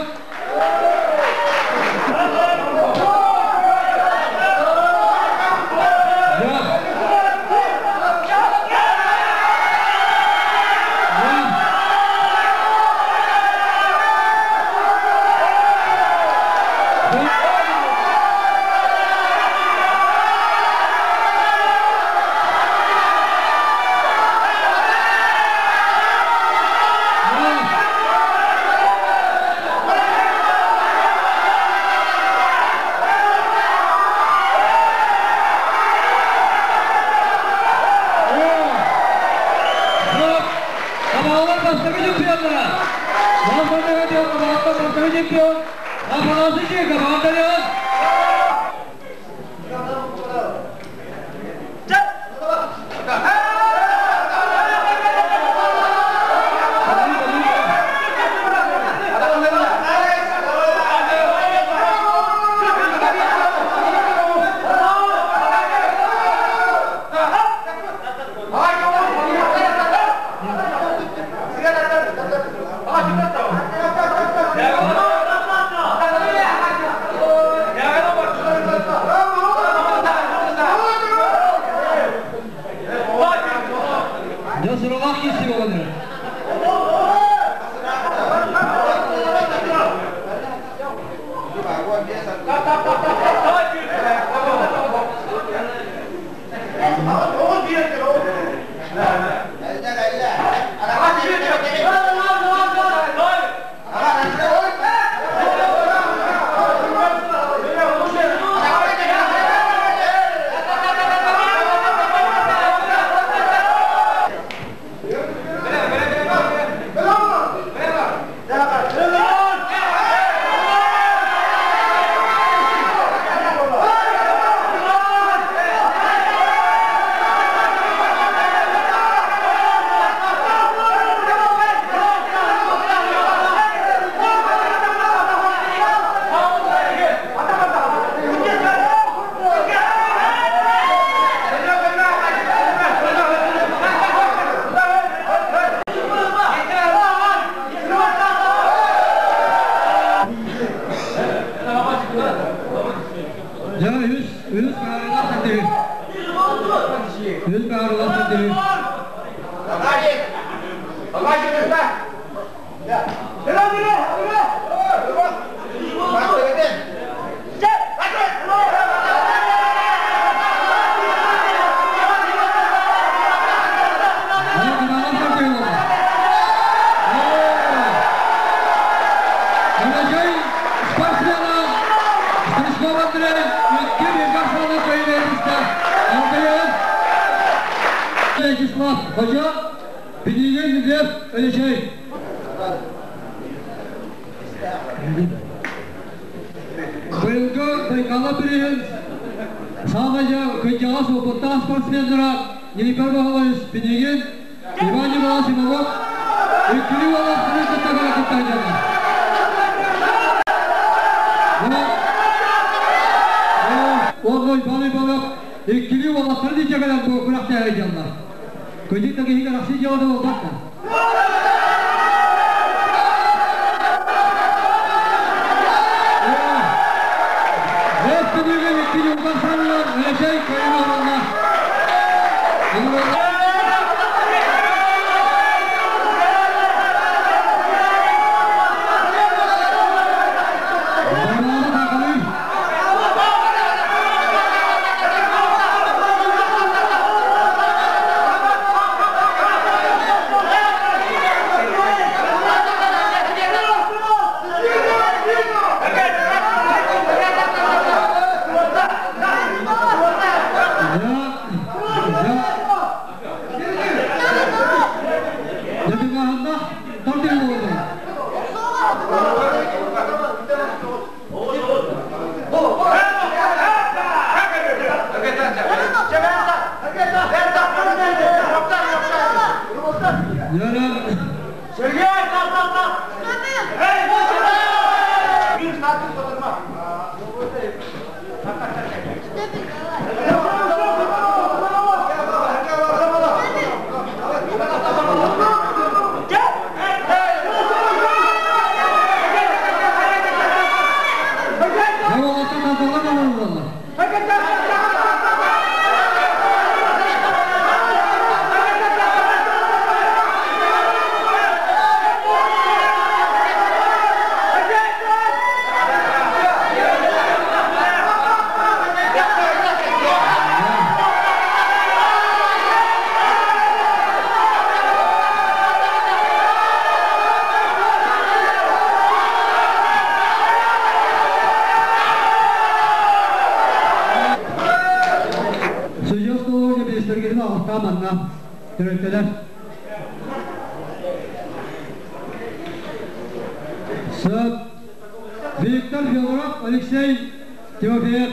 Сергей'in ağıttan manna. Төрөттелер. Сөп. Виктор Федоров, Алексей Тимофеев.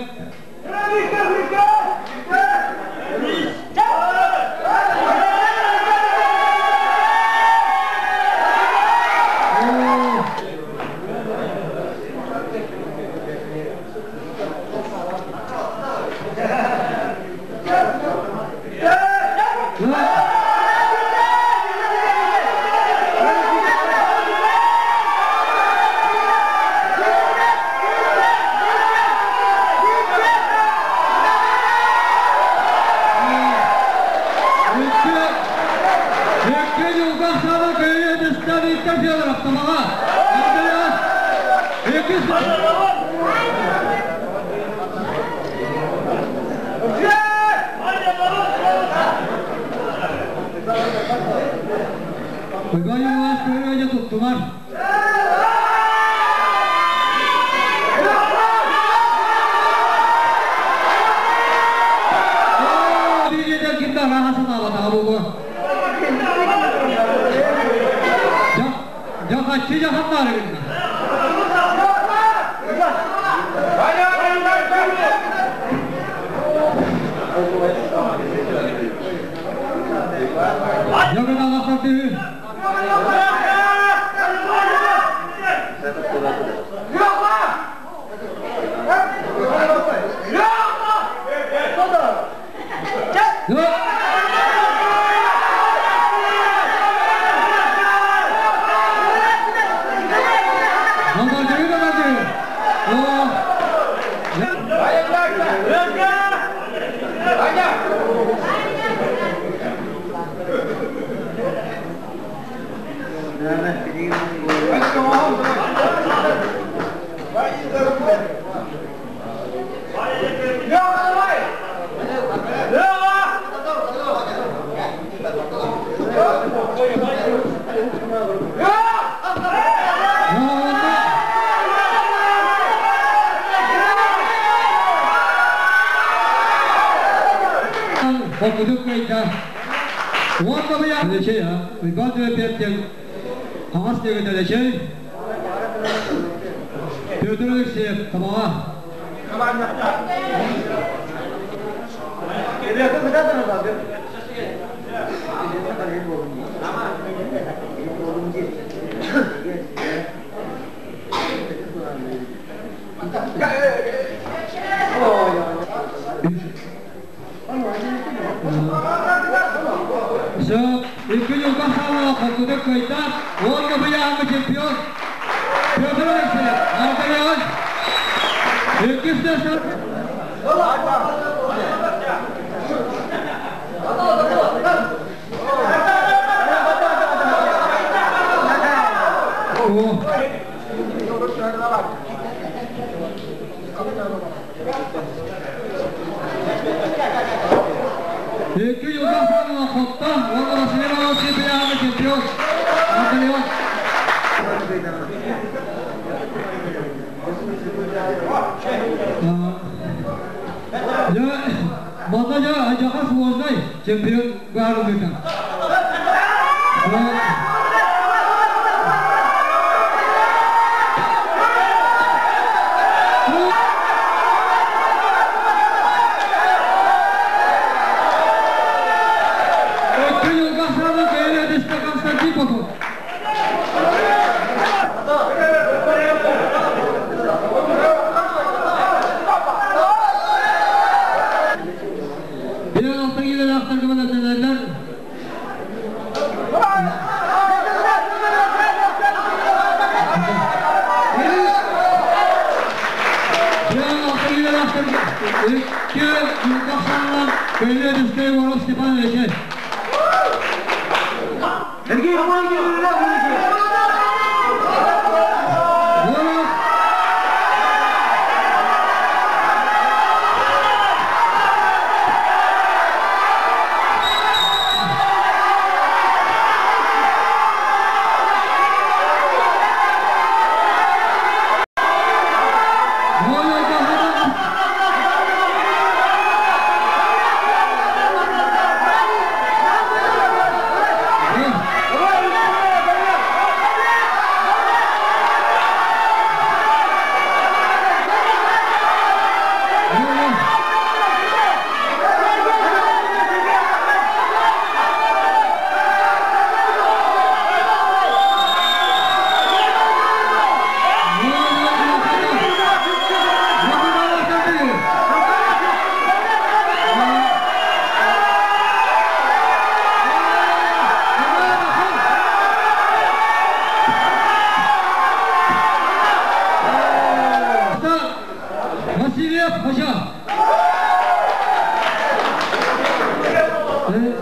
Сергей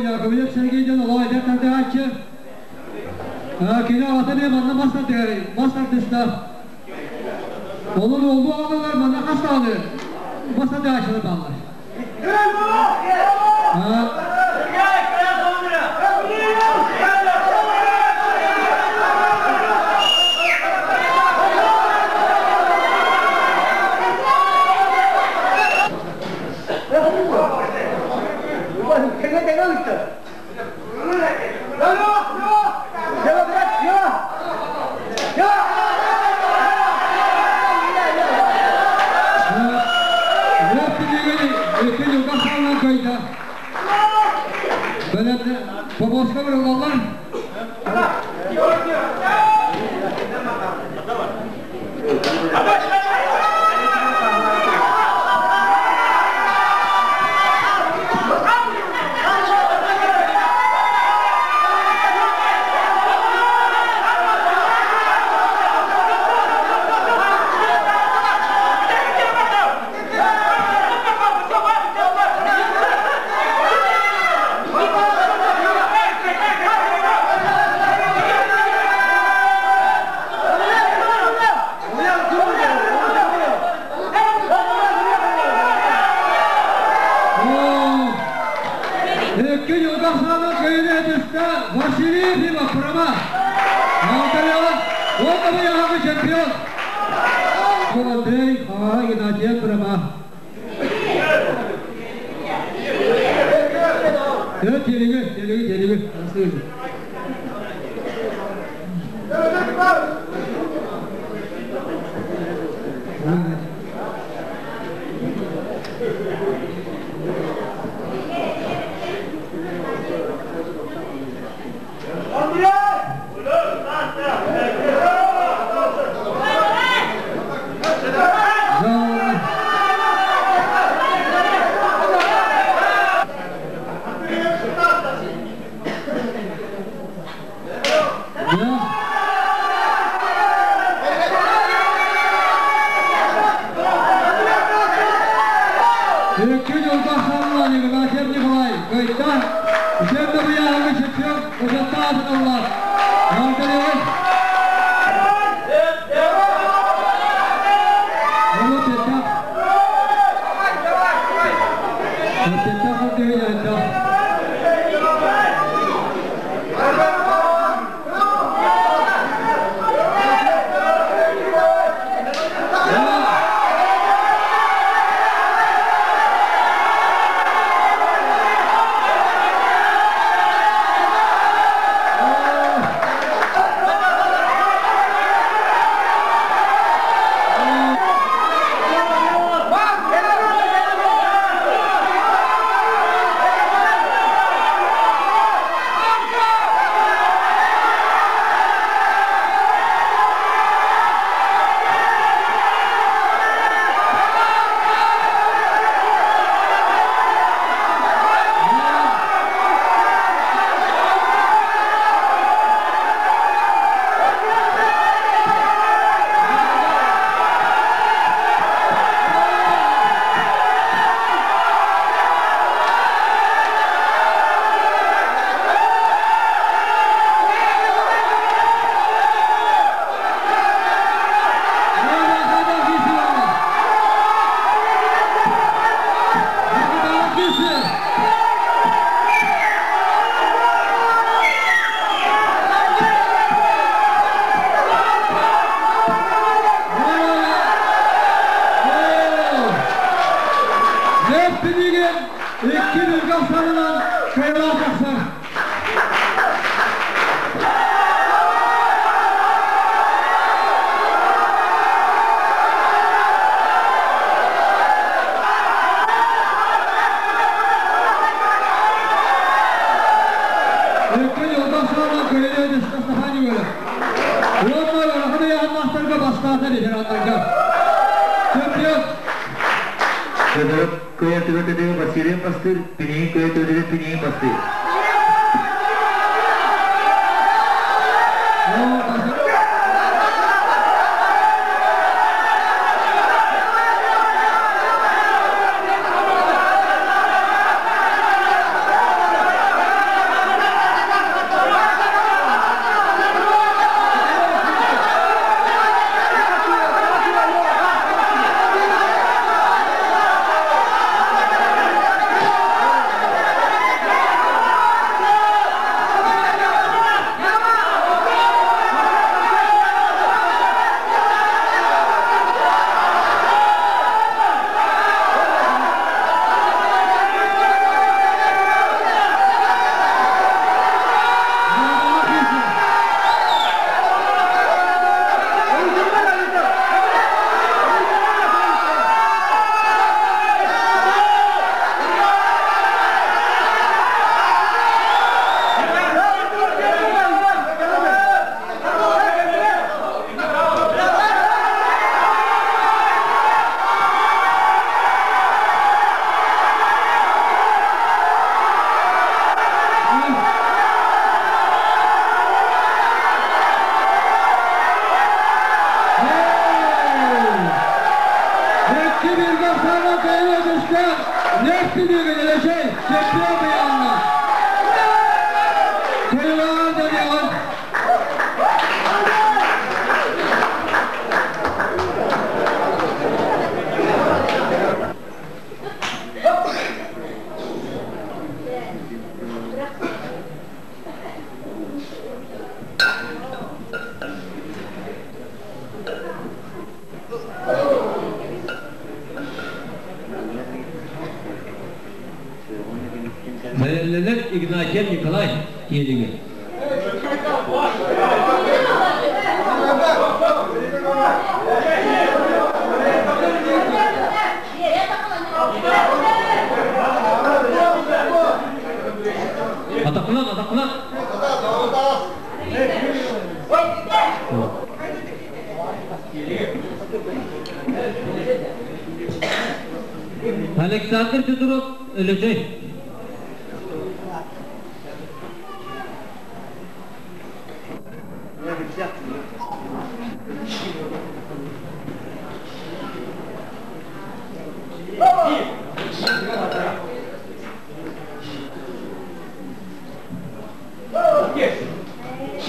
Яковлев Сергейден олай эдэр тардыһааччы. Кини аҕата эмиэ манна мас тардыһар, мас тардыста. Onun oğlu ağalar манна хас даҕаны мас тардыһааччылар бааллар. Побоска бырылалар. Чемпион. Андрей, Геннадий Прама. Телеги, телеги, телеги. Василий Пастырь, Пеней Көтөдө Пеней Пастырь. Игнатьев Николай Тиэлиги. Атақынан, атақынан. Александр Федоров Өлөчөй.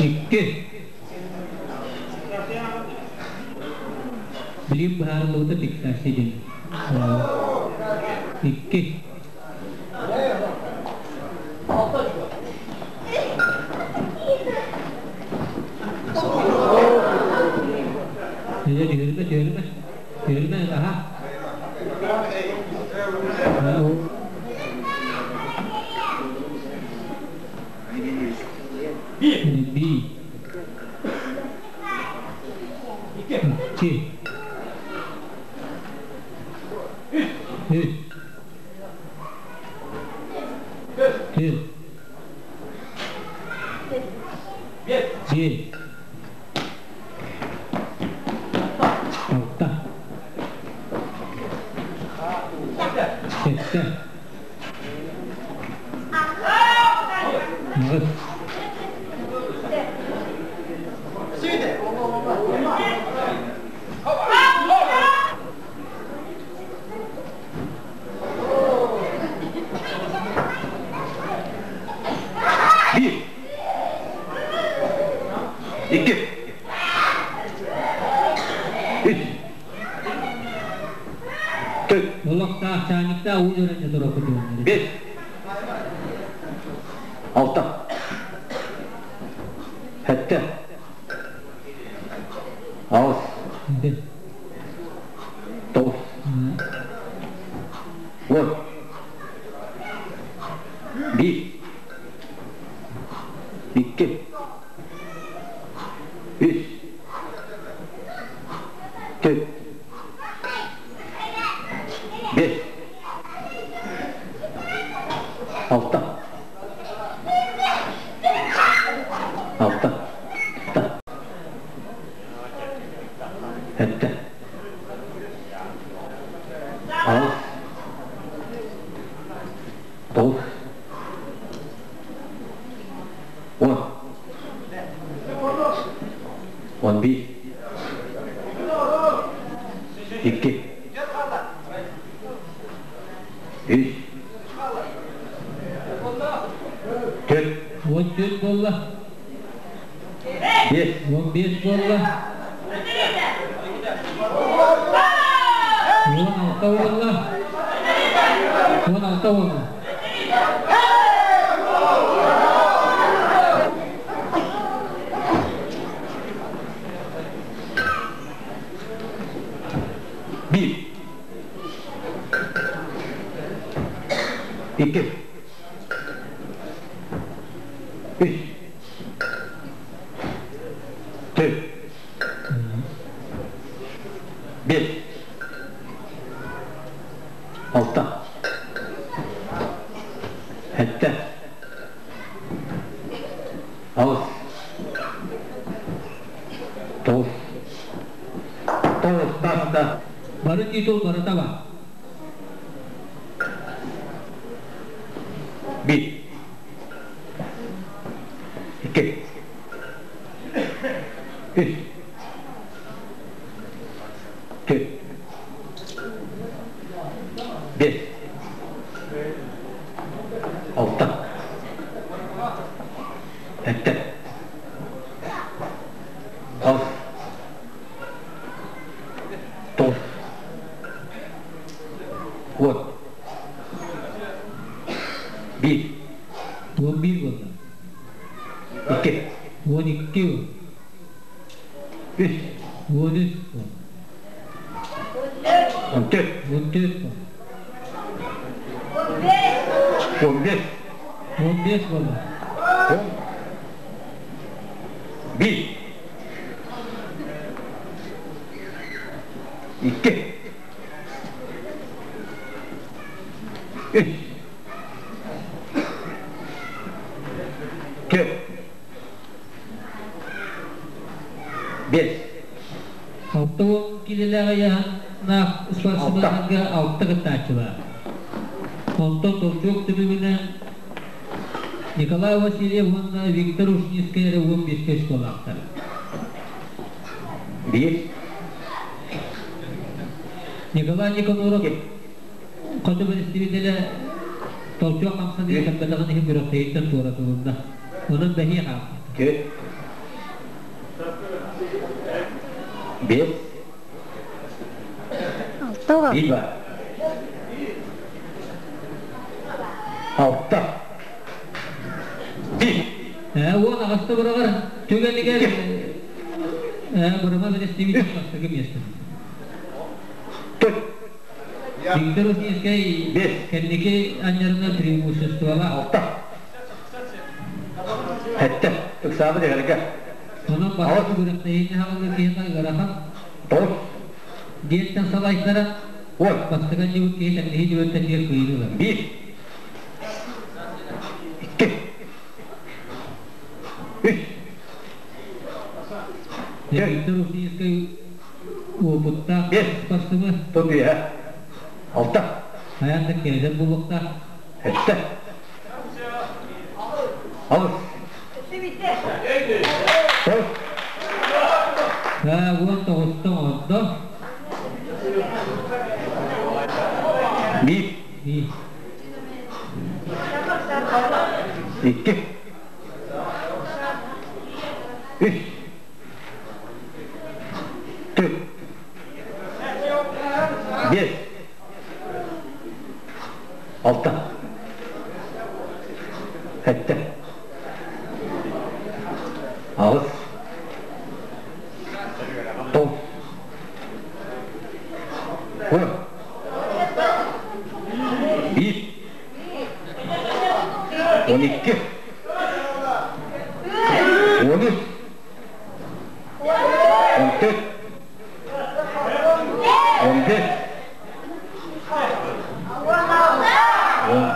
Икки. Билим быһаарыллыбыта фиксация диэн. Икки. Түһүрмэ, түһүрмэ, түһүрмэ, аха. Би. Икки. Үс. Түр. Биэс. Алта. Сэттэ. Аҕыс. Bir. İki. Үс. Төрт. Олохтоох чаанньыктаах уу дьөрөнньө туруорбут. Бес. Алта. Сэттэ. Аҕыс. Тоҕус. Уон. Биир. Икки. Үс. Төрт. Бес. Алта. Алта. Алта. Сэттэ. Аҕыс. Тоҕус. 10. 11. Икки. Үс. Төрт. 14 буолла. Бес. 15 буолла. 16 буолла. 16 буолла. Bir. Икки. Үс. Төрт. Бес. Алта. Сэттэ. Аҕыс. Тоҕус. Тоҕус таста. Бары титул барыта бар. Bir. Икки. Үс. Төрт. Бес. Алта. Сэттэ. Аҕыс. Тоҕус. 10. Биир. 11 буолла. Икки. 12. Үс. 13. 14. 14. 15. 15 буолла. 1. 2. 3. 4. 5. 60 килэлээх ыйааһыннаах спортсменнарга 6 кыттааччы баар. Онтон толчок түмүгүнэн Николай Васильев уонна Виктор Ушницкай эрэ 15-кэ очколаахтар. 1. Николай Никаноров хоту бэрэстэбиитэлэ толчок хамсаныы кэлбэтэҕин иһин күрэхтэһииттэн туоратылынна. Онон бэһиэ хаалбыт. 4. 5. Алта 1 бар. 6. 1. Уон аҕыста быраҕар түгэнигэр Бырама бэрэстэбиитэл бастакы миэстэ. 4. Виктор Ушницкай 5. кэнники анньарына преимуществолаах. 6. 7. Ыксаабы дэгэргэ. Онон бастакы күрэхтэһиини хаҕыллар киһиэхэ ыарахан. 9. Диэттэн салайтара 10. бастакы анньыбыт киһи тэҥнэһии түбэлтэтигэр кыайыыны ылар. 1. 2. 3. Виктор Ушницкай уопуттаах 5. спортсмен. Тут 6. Хайаан да кэлэр буолуохтаах. 7. 6. 9. 19-тан оҥордо. 1. 1. 2. 3. 4. 5. 6. 7. 8. 9. 10. 1. 12. 13. 14. 15.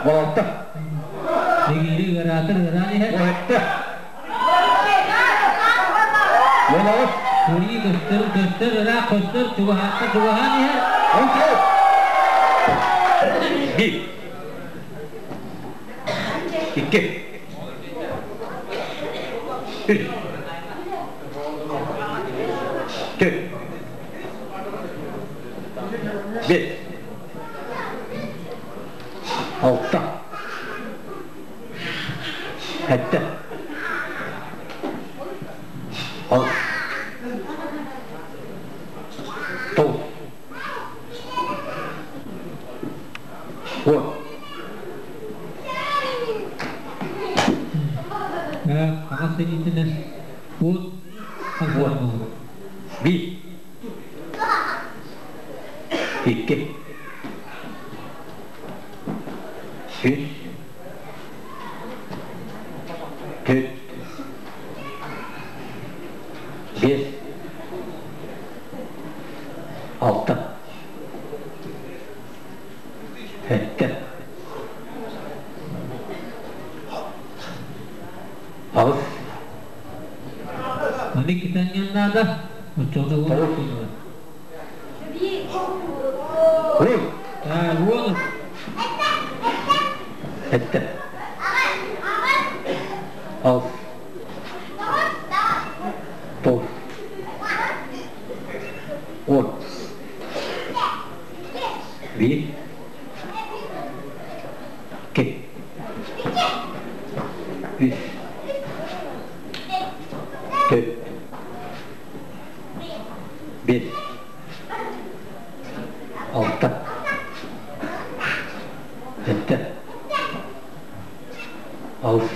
16. Нэгиили ыараатар ыараан иһэр. 17. 18. Кыайыы көстөр, көстөр, ыраах көстөр, чугаһаатта чугаһаан иһэр. 19. 1. 2. 3. 4. 5. 6. 7. 8. 9. 10. Хаҥас илиитинэн уот хамсанар буолар. 1. 2. 3. 4. 5. 6. 7. 8. Маны китаньян наада. Оччоҕо уон 9. 10. 10. 7. 8. 9. 10. 1. 2. 3. 4. 5. 6. 7. 8.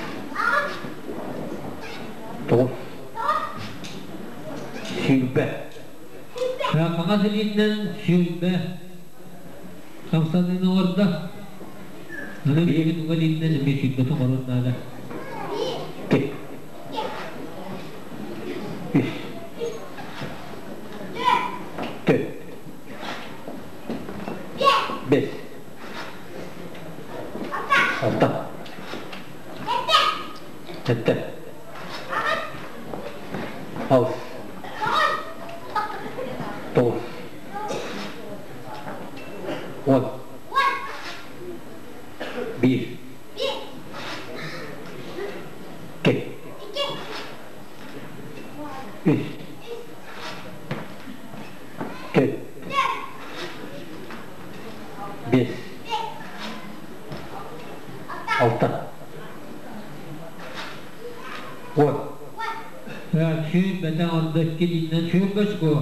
9. 20. Хаҥас илиитинэн 20 хамсаныыны оҥордо. Аны билигин уга дииннэн эмиэ сүүрбэтин хорун наада. 2 3 4 5 6 7 8 9 10 1 2 3 4 5 6 10. Сүүрбэтэ онда икки сүүрбэс го.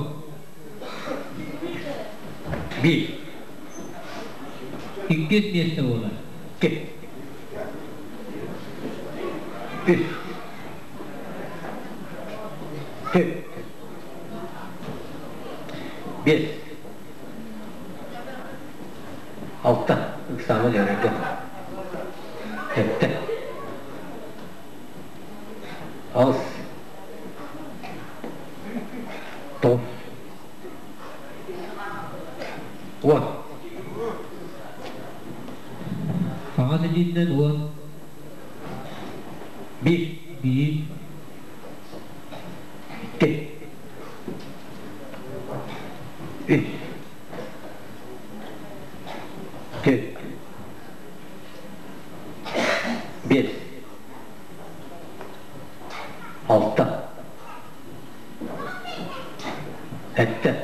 1. Иккис место буолар. 2 3 4 5 6 ыксаама дьарыгы 7 8 9 10. Хаҥас илиитинэн 10. 1 1 2 3 4 5 6 7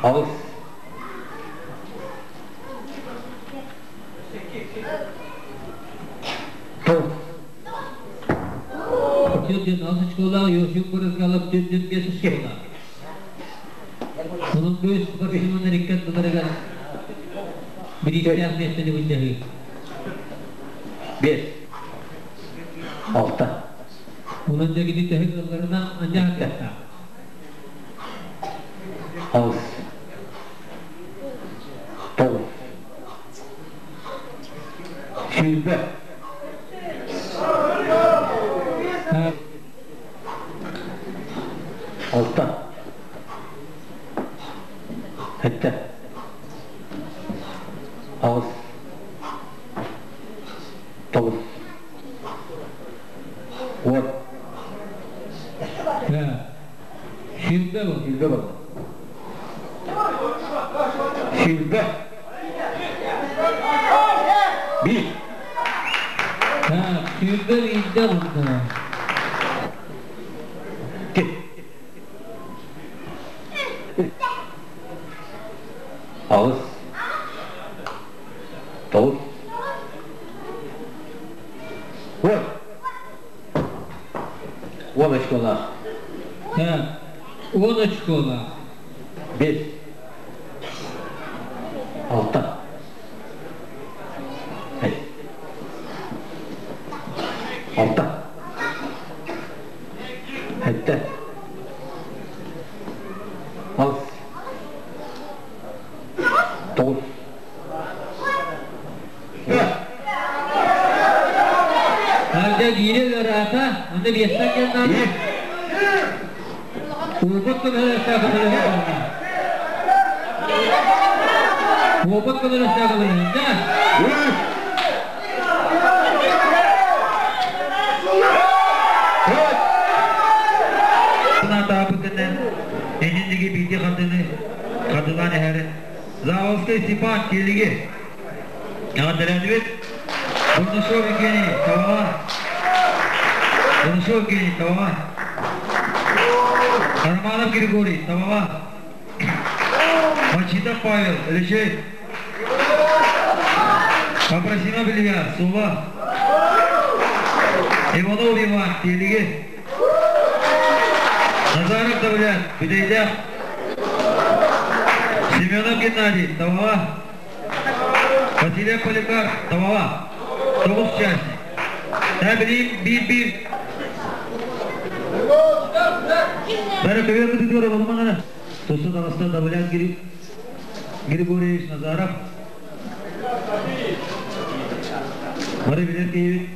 8 9. Түөрт алыс школа, Йосип Бырызгалов 405 школа. Onun көз спортсменнар иккен тыларыгар бириистээх миэстэни былдьаһыы. 5 6 Онон дэгини төһө кыалларынан анньаһа 8 9 20. 6 7 8 9 10. 20 bu. 20 bak. 20. 1. 20 биирдэ булду. 2 8 9 10. 10 очколаах. 10 очколаах. 5 6 6 7 8 9. Арда биире ыараата, онно биэстэн кэллэҕинэ Уопут көмөлөстөөх көмөлөһө. Уопут көмөлөстөөх көмөлөһө. Энинниги биити хардыны хардылаан эһэрин. Заволский Степан Келиги. Эҕэрдэлээтибит. Бурнашов Евгений Табаҕа. Бурнашов Евгений Табаҕа. Романов Григорий Табаҕа. Мачитов Павел Алексей. Попросимов Илья Сула. Иванов Иван Телиги. Назаров Давлят Бүтэйдээх. Семенов Геннадий Табаҕа. Василий Поликар Табаҕа. 9 участник. Тәбилиим биир-биир. Бәрі көбер күтүтүгөр олумаңана. Тусу таҕыста Давлят Григорьевич Назаров. Бары билэр киһибит.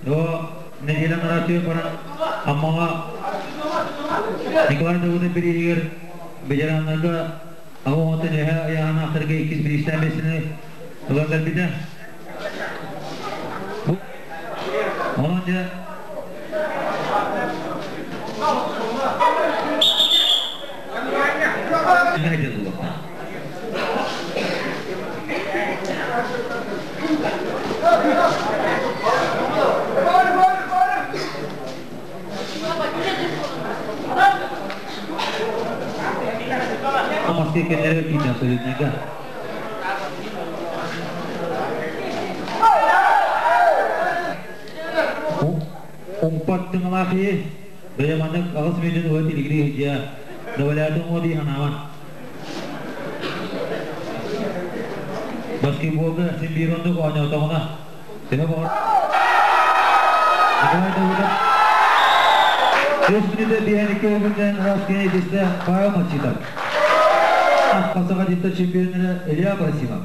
О, нэдиэлэ нарааччы баран Аммаҕа Николай Давыдов бирииһигэр ветераннарга аҕа эһэ айаһанаахтарга иккис бириистээн бэсини ылан кэлбитэ. Онон дьэ Москве кеннере киинен солидныйга. Умпат тыңалахи бэйэманык аҕыс мүнүн уот илигири дьиэ давалятын уоди ханаван. Баскетболга син биир оннук оонньоотоҕуна төһө баҕар Николай Давыдов 5 мүнүүтэ биһэникке өгүннэн Раскин эдисте Павел Мачитов. Хасаға дитта чемпионері Илья Абрасимов.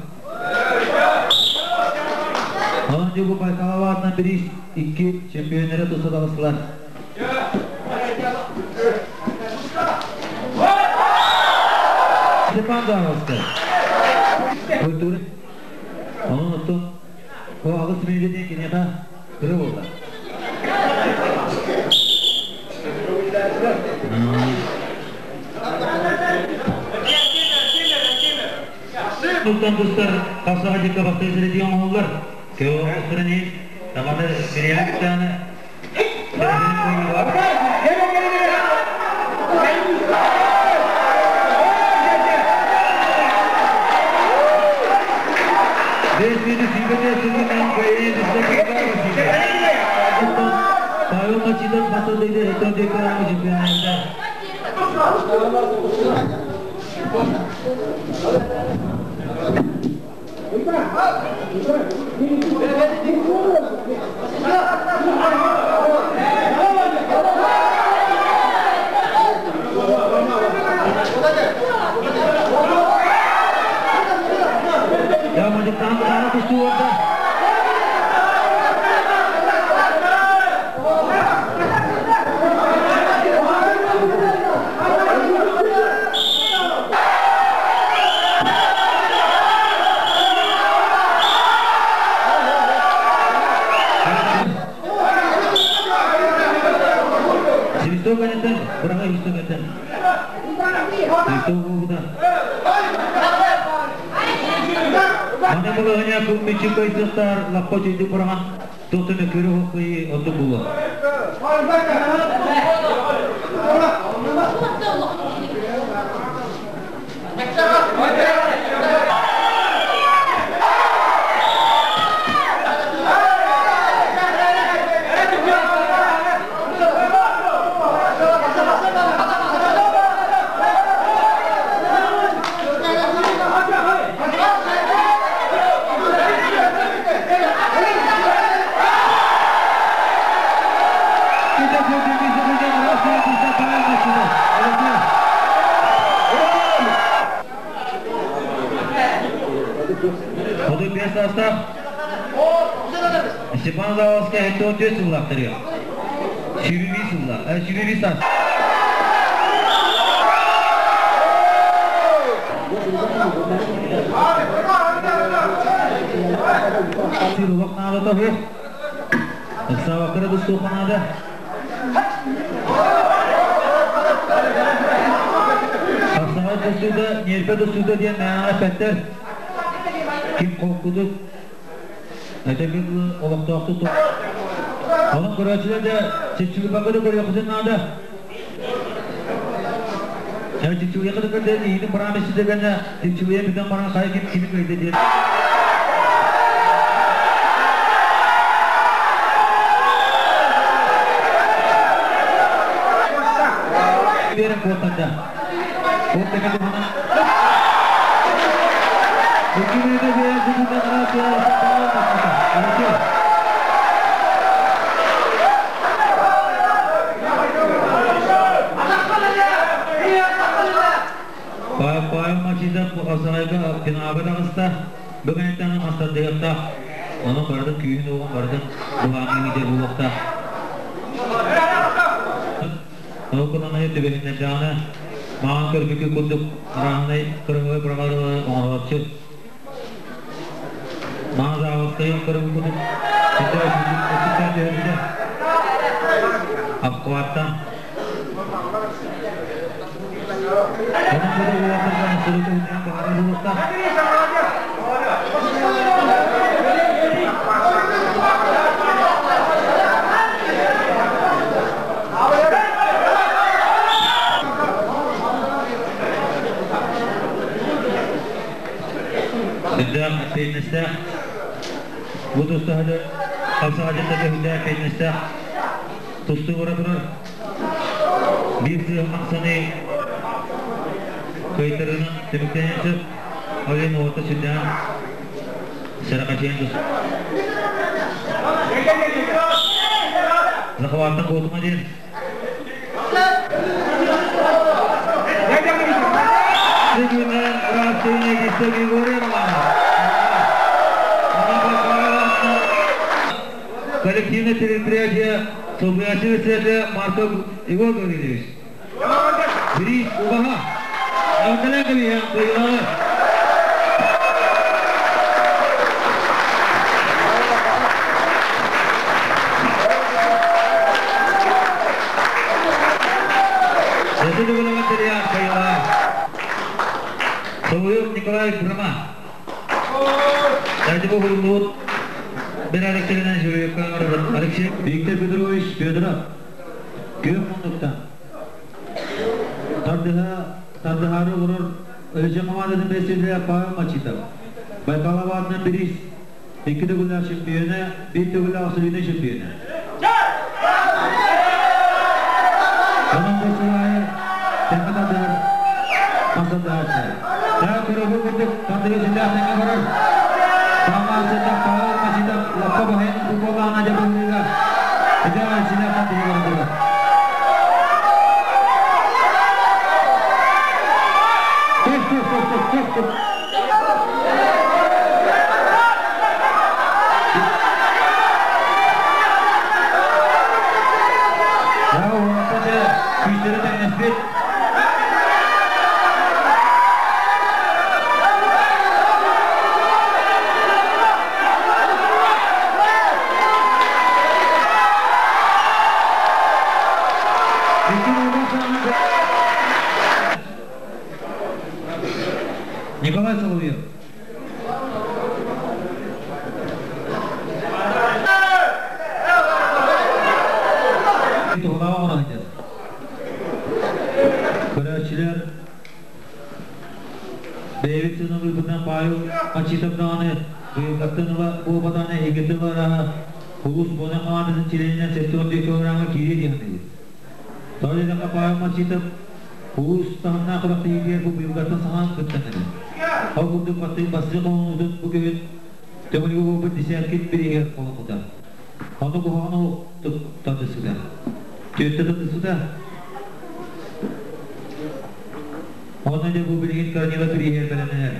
Онон дьубу Байкалова атынан бирис икки чемпионері тусадалысылар. Степан Заводскай. Культура. Онон оттон о аҕыс мүнүүтэ киниэхэ кыры болла. Султан тустар қапсаға жекке бақтайсыры деген оңоллар. Кео осырын таманы бириялик таны. Бес минут сүйбете сүгінен кайын Павел Мачидов масадыйды этон декорамы чемпионатында. Я мажыктан кытаана тустуу орда. Свисток анеттен, быраға свисток аттен. Свисток болуда. Мана балағыня күммечі кайсықтар лаппа чөйді бұраған тоқтыны көрі хоққы отты бұлы. Степан Заводская это өте сыллақтыры. Сүйбі сылла, сүйбі сас. Сырлық нады табы. Сабақыры дұстуқанады. Қапсамай тұстуды, нерпе тұстуды ден мәңі пәттер. Ким қолқуды Әтәбі олықтақты тоқ. Оның көрәтшілер де чечілі бақыды көрі құзын нады. Чечілі қыды көрді, иінің бұрамесі дегенде, чечілі бізден барған қай кім кімі көрді деді. Берін қотанда. Қотанда бұны. Үкіметі Павел Мачидов Асарайга финалга тағыста. Бүгін айтаны мастады кыахтаах, онон барытын күүһүн уоҕун барытын былааҥҥа иитэр буолуохтаах. Ол гынан түбэһиннэрдэҕинэ, маҕан көрбүкү курдук арааһынай кырыһыбай быраҕарылары оҥорооччу. Маҕан заавастайын көрүҥ курдук өттүктээн түһэрбитэ. Обхваттан. Онон бу уолаттарга сырыты үтэн баҕарар буолуохтаах. Үрдээх пеннистээх бу тустаһыды хапсаҕадьыттарга үрдээх пеннистээх тустуу бара турар. Биир сыһа хамсаныы кыайтарыынан түмүктэниэн сөп. Ол иһин уолаттар сүрдээх сэргэхсийэн тус. Захваттан куотума диэн. Бүгүнэн Растыйна Григорьевна коллективное предприятие солбуйааччы председателя Марков Егор Гаврильевич. Бириис убаһа. Эҕэрдэлээн кэбиһиэм кыайыылааҕы. Өссө төгүл материал кыайыылаах. Соловьев Николай Брама. Дайдыбы уһуллубут бэрээдэктэринэн жюрига Алексей Виктор Петрович Федоров күөх муннуктан тардыһа тардыһаары олорор Өлөчө хамаандатын бэрэссэдээтэлэ Павел Мачитов, Байкал аатынан бириис, икки төгүллээх чемпиона, биир төгүллээх абсолютнай чемпиона. Онон бу сыл аайы тэҥҥэ тардыһар махсаттаһааччы. Таа көрөбүл курдук тардыһыы сүрдээх тэҥҥэ барар. Саамаасыттан Павел Мачитов лаппа баһыйан футболлаана дьабыһыыга ити сүрдээх тардыһыы бара турар. Тух, тух, тух, тух, тух, тух. Я уолаттар күүстэрэ тэҥнэспит. Николай Соловьев. Туһулаах оҥоро сылдьар. Көрөөччүлэр бэйэбит сыаналыырбытынан Павел Мачитов даҕаны быйылгаттан ыла буолбатаҕына эһигиттэн ыла арааһа улуус буона хамаандатын чилиэнинэн 72 килограммҥа киириэ диэн саныыбыт. Тоҕо диэтэххэ Павел Мачитов улуус таһымнаах күрэхтэһиитигэр бу быйылгаттан саҕалаан кыттан эрэр. Ол курдук бастакы холонуутун бу күһүн Төҥүлүгэ буолбут десяткин бирииһигэр холоммута. Ону куһаҕан оһохтук тардыспыта. Түөртэ тардыспыта. Онно дьэ бу билигин Корнилов бирииһигэр бэлэмнэнэр.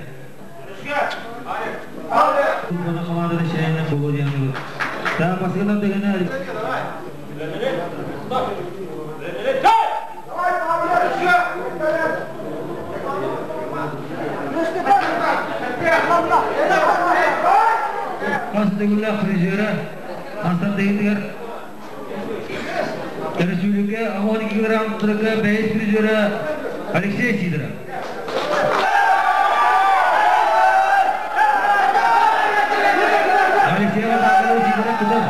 Уонна хамаанданы чилиэнинэн буолуо диэн саныыбыт. Таа бастакы тардыһыыны Хас төгүллээх призера Константинигар Өрөспүүбүлүкэ 12 грамм бэйэс призера Алексей Сидоров. Алексей Александрович Сидоров тутар.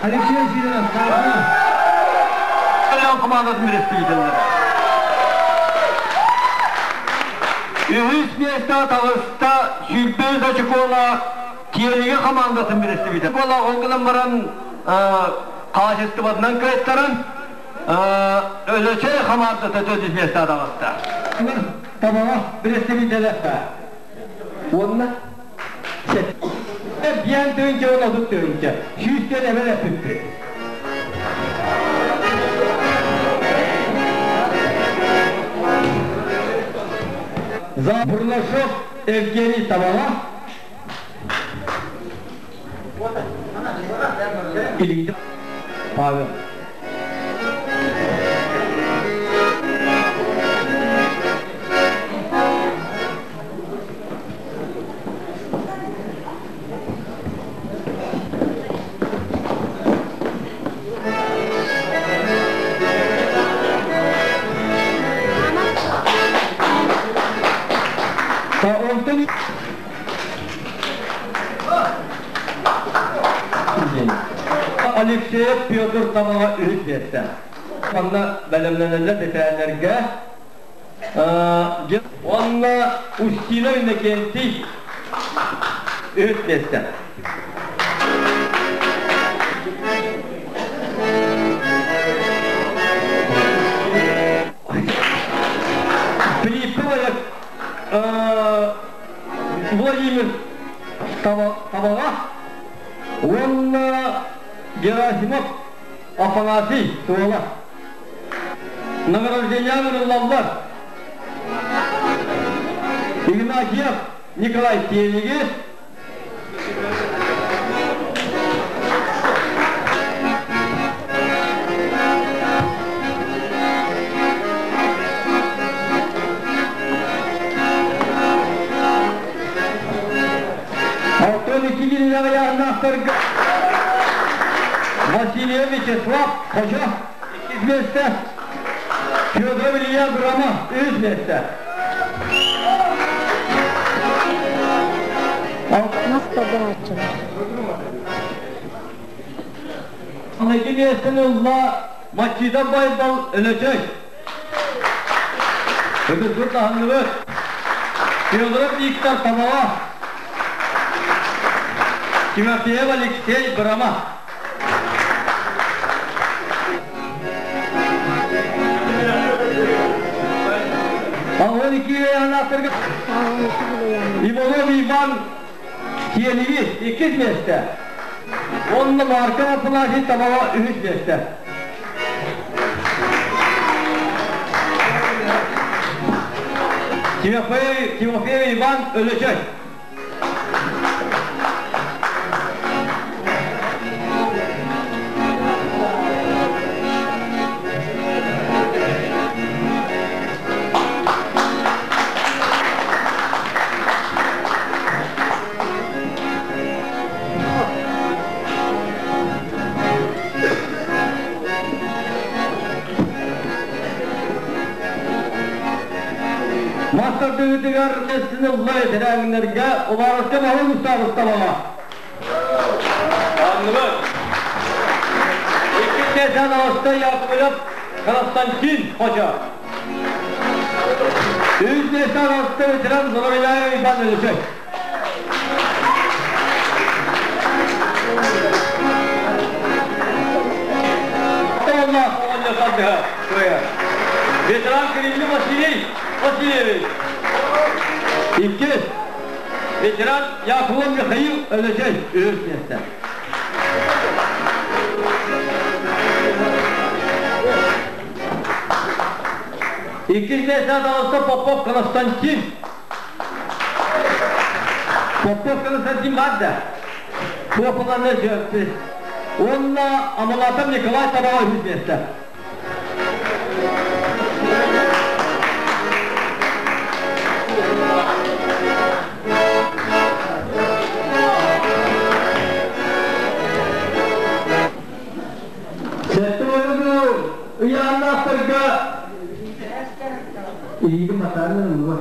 Алексей Сидоров, Саахала. Командатын представителлер. Үһүс миэстэ таҕыста 105 очкола Тиэлиги командатын представитель. Бола ол гынан баран хаачыстыбатынан кыайтаран Өлөчөй командата төрдүс миэстэ таҕыста. Табаҕа представителэ. Уонна биэн тыынча уон отут тыынча. Сүүстэн эбэн эппиппит. За Бурлашов Евгений Табаҕа. Илиитэ Павел. Онтон Алексеев Петр Табаҕа үһүс миэстэ. Манна бэлэмнэнэллэр бэтэрээннэргэ. Уонна Устина Иннокентий үһүс миэстэ. Филиппов Владимир Табаҕа уонна Герасимов Афанасий Туола. Награждение ылаллар. Игнатьев Николай Тиэлиги, Алтын икки кинилэҕэ яһыннаахтарга Васильев Вячеслав Хочо иккис миэстэ, Федоров Илья Бырама үс миэстэ. Мас тардааччылар. Икки миэстэни ылла Маччида Байбал Өлөчөй. Өтүргүт таһынныбыт. Федоров Виктор Табаҕа. Тимофеев Алексей Бырама. Аҕын икки анааттарга Иванов Иван Тиэлиги иккис миэстэ. Уонна Марков Афанасий Табаҕа үһүс миэстэ. Тимофей, Тимофей Иван Өлөчөй. Мастардыгытыгар эссин ылла этэрээҥнэргэ Убаровка маһын устаабыттабаҕа. Анныбыт. Икки миэсэ аҕыста Яковлев Константин Хоча. Үс миэсэ аҕыста ветеран Здоровьяев Иван Ильичев. Ветеран Кирилл Василий Васильевич. Иккис. Ветеран Яков Михаил Өлөчөй үһүс миэстэ. Иккис миэстэ таҕыста Попов Константин. Попов Константин бар да. Туохуланы сөппүт. Уонна Амалатов Николай Табаҕа үһүс миэстэ. Сэттэ ыйааннаахтарга илиигин матааннан ылла.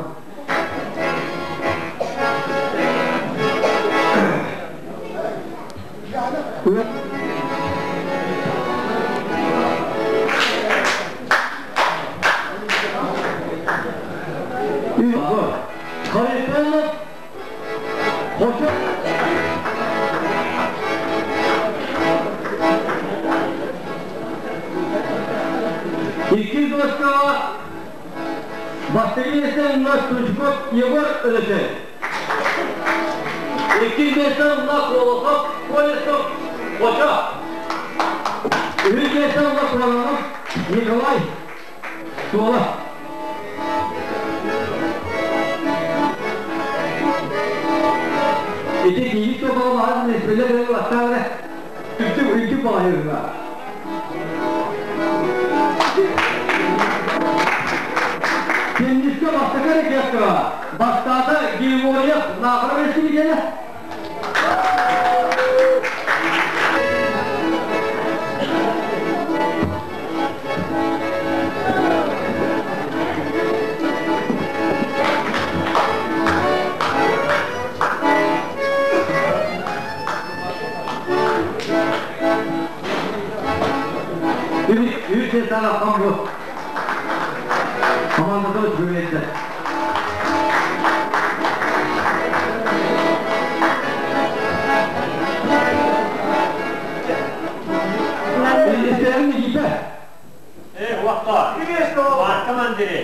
Иккис доскаҕа бастакы миэстэ ылла Стручков Егор Өлөчөй. Иккис миэстэ ылла Колосов Колесов Хочо. Үһүс миэстэ ылла Куранов Николай Суола. Ити киһи туохаҕа баһан миэстэлэр эрэ бастаан эрэ үрдүк үрдүк баҕайырга. Теннискэ бастакы ракеткаҕа бастаата Григорьев Наахара Республиканы. Үс саҕаххан бу. Командата үчүгэйдэ. Истэрин Никита. Э, уақта. Командири.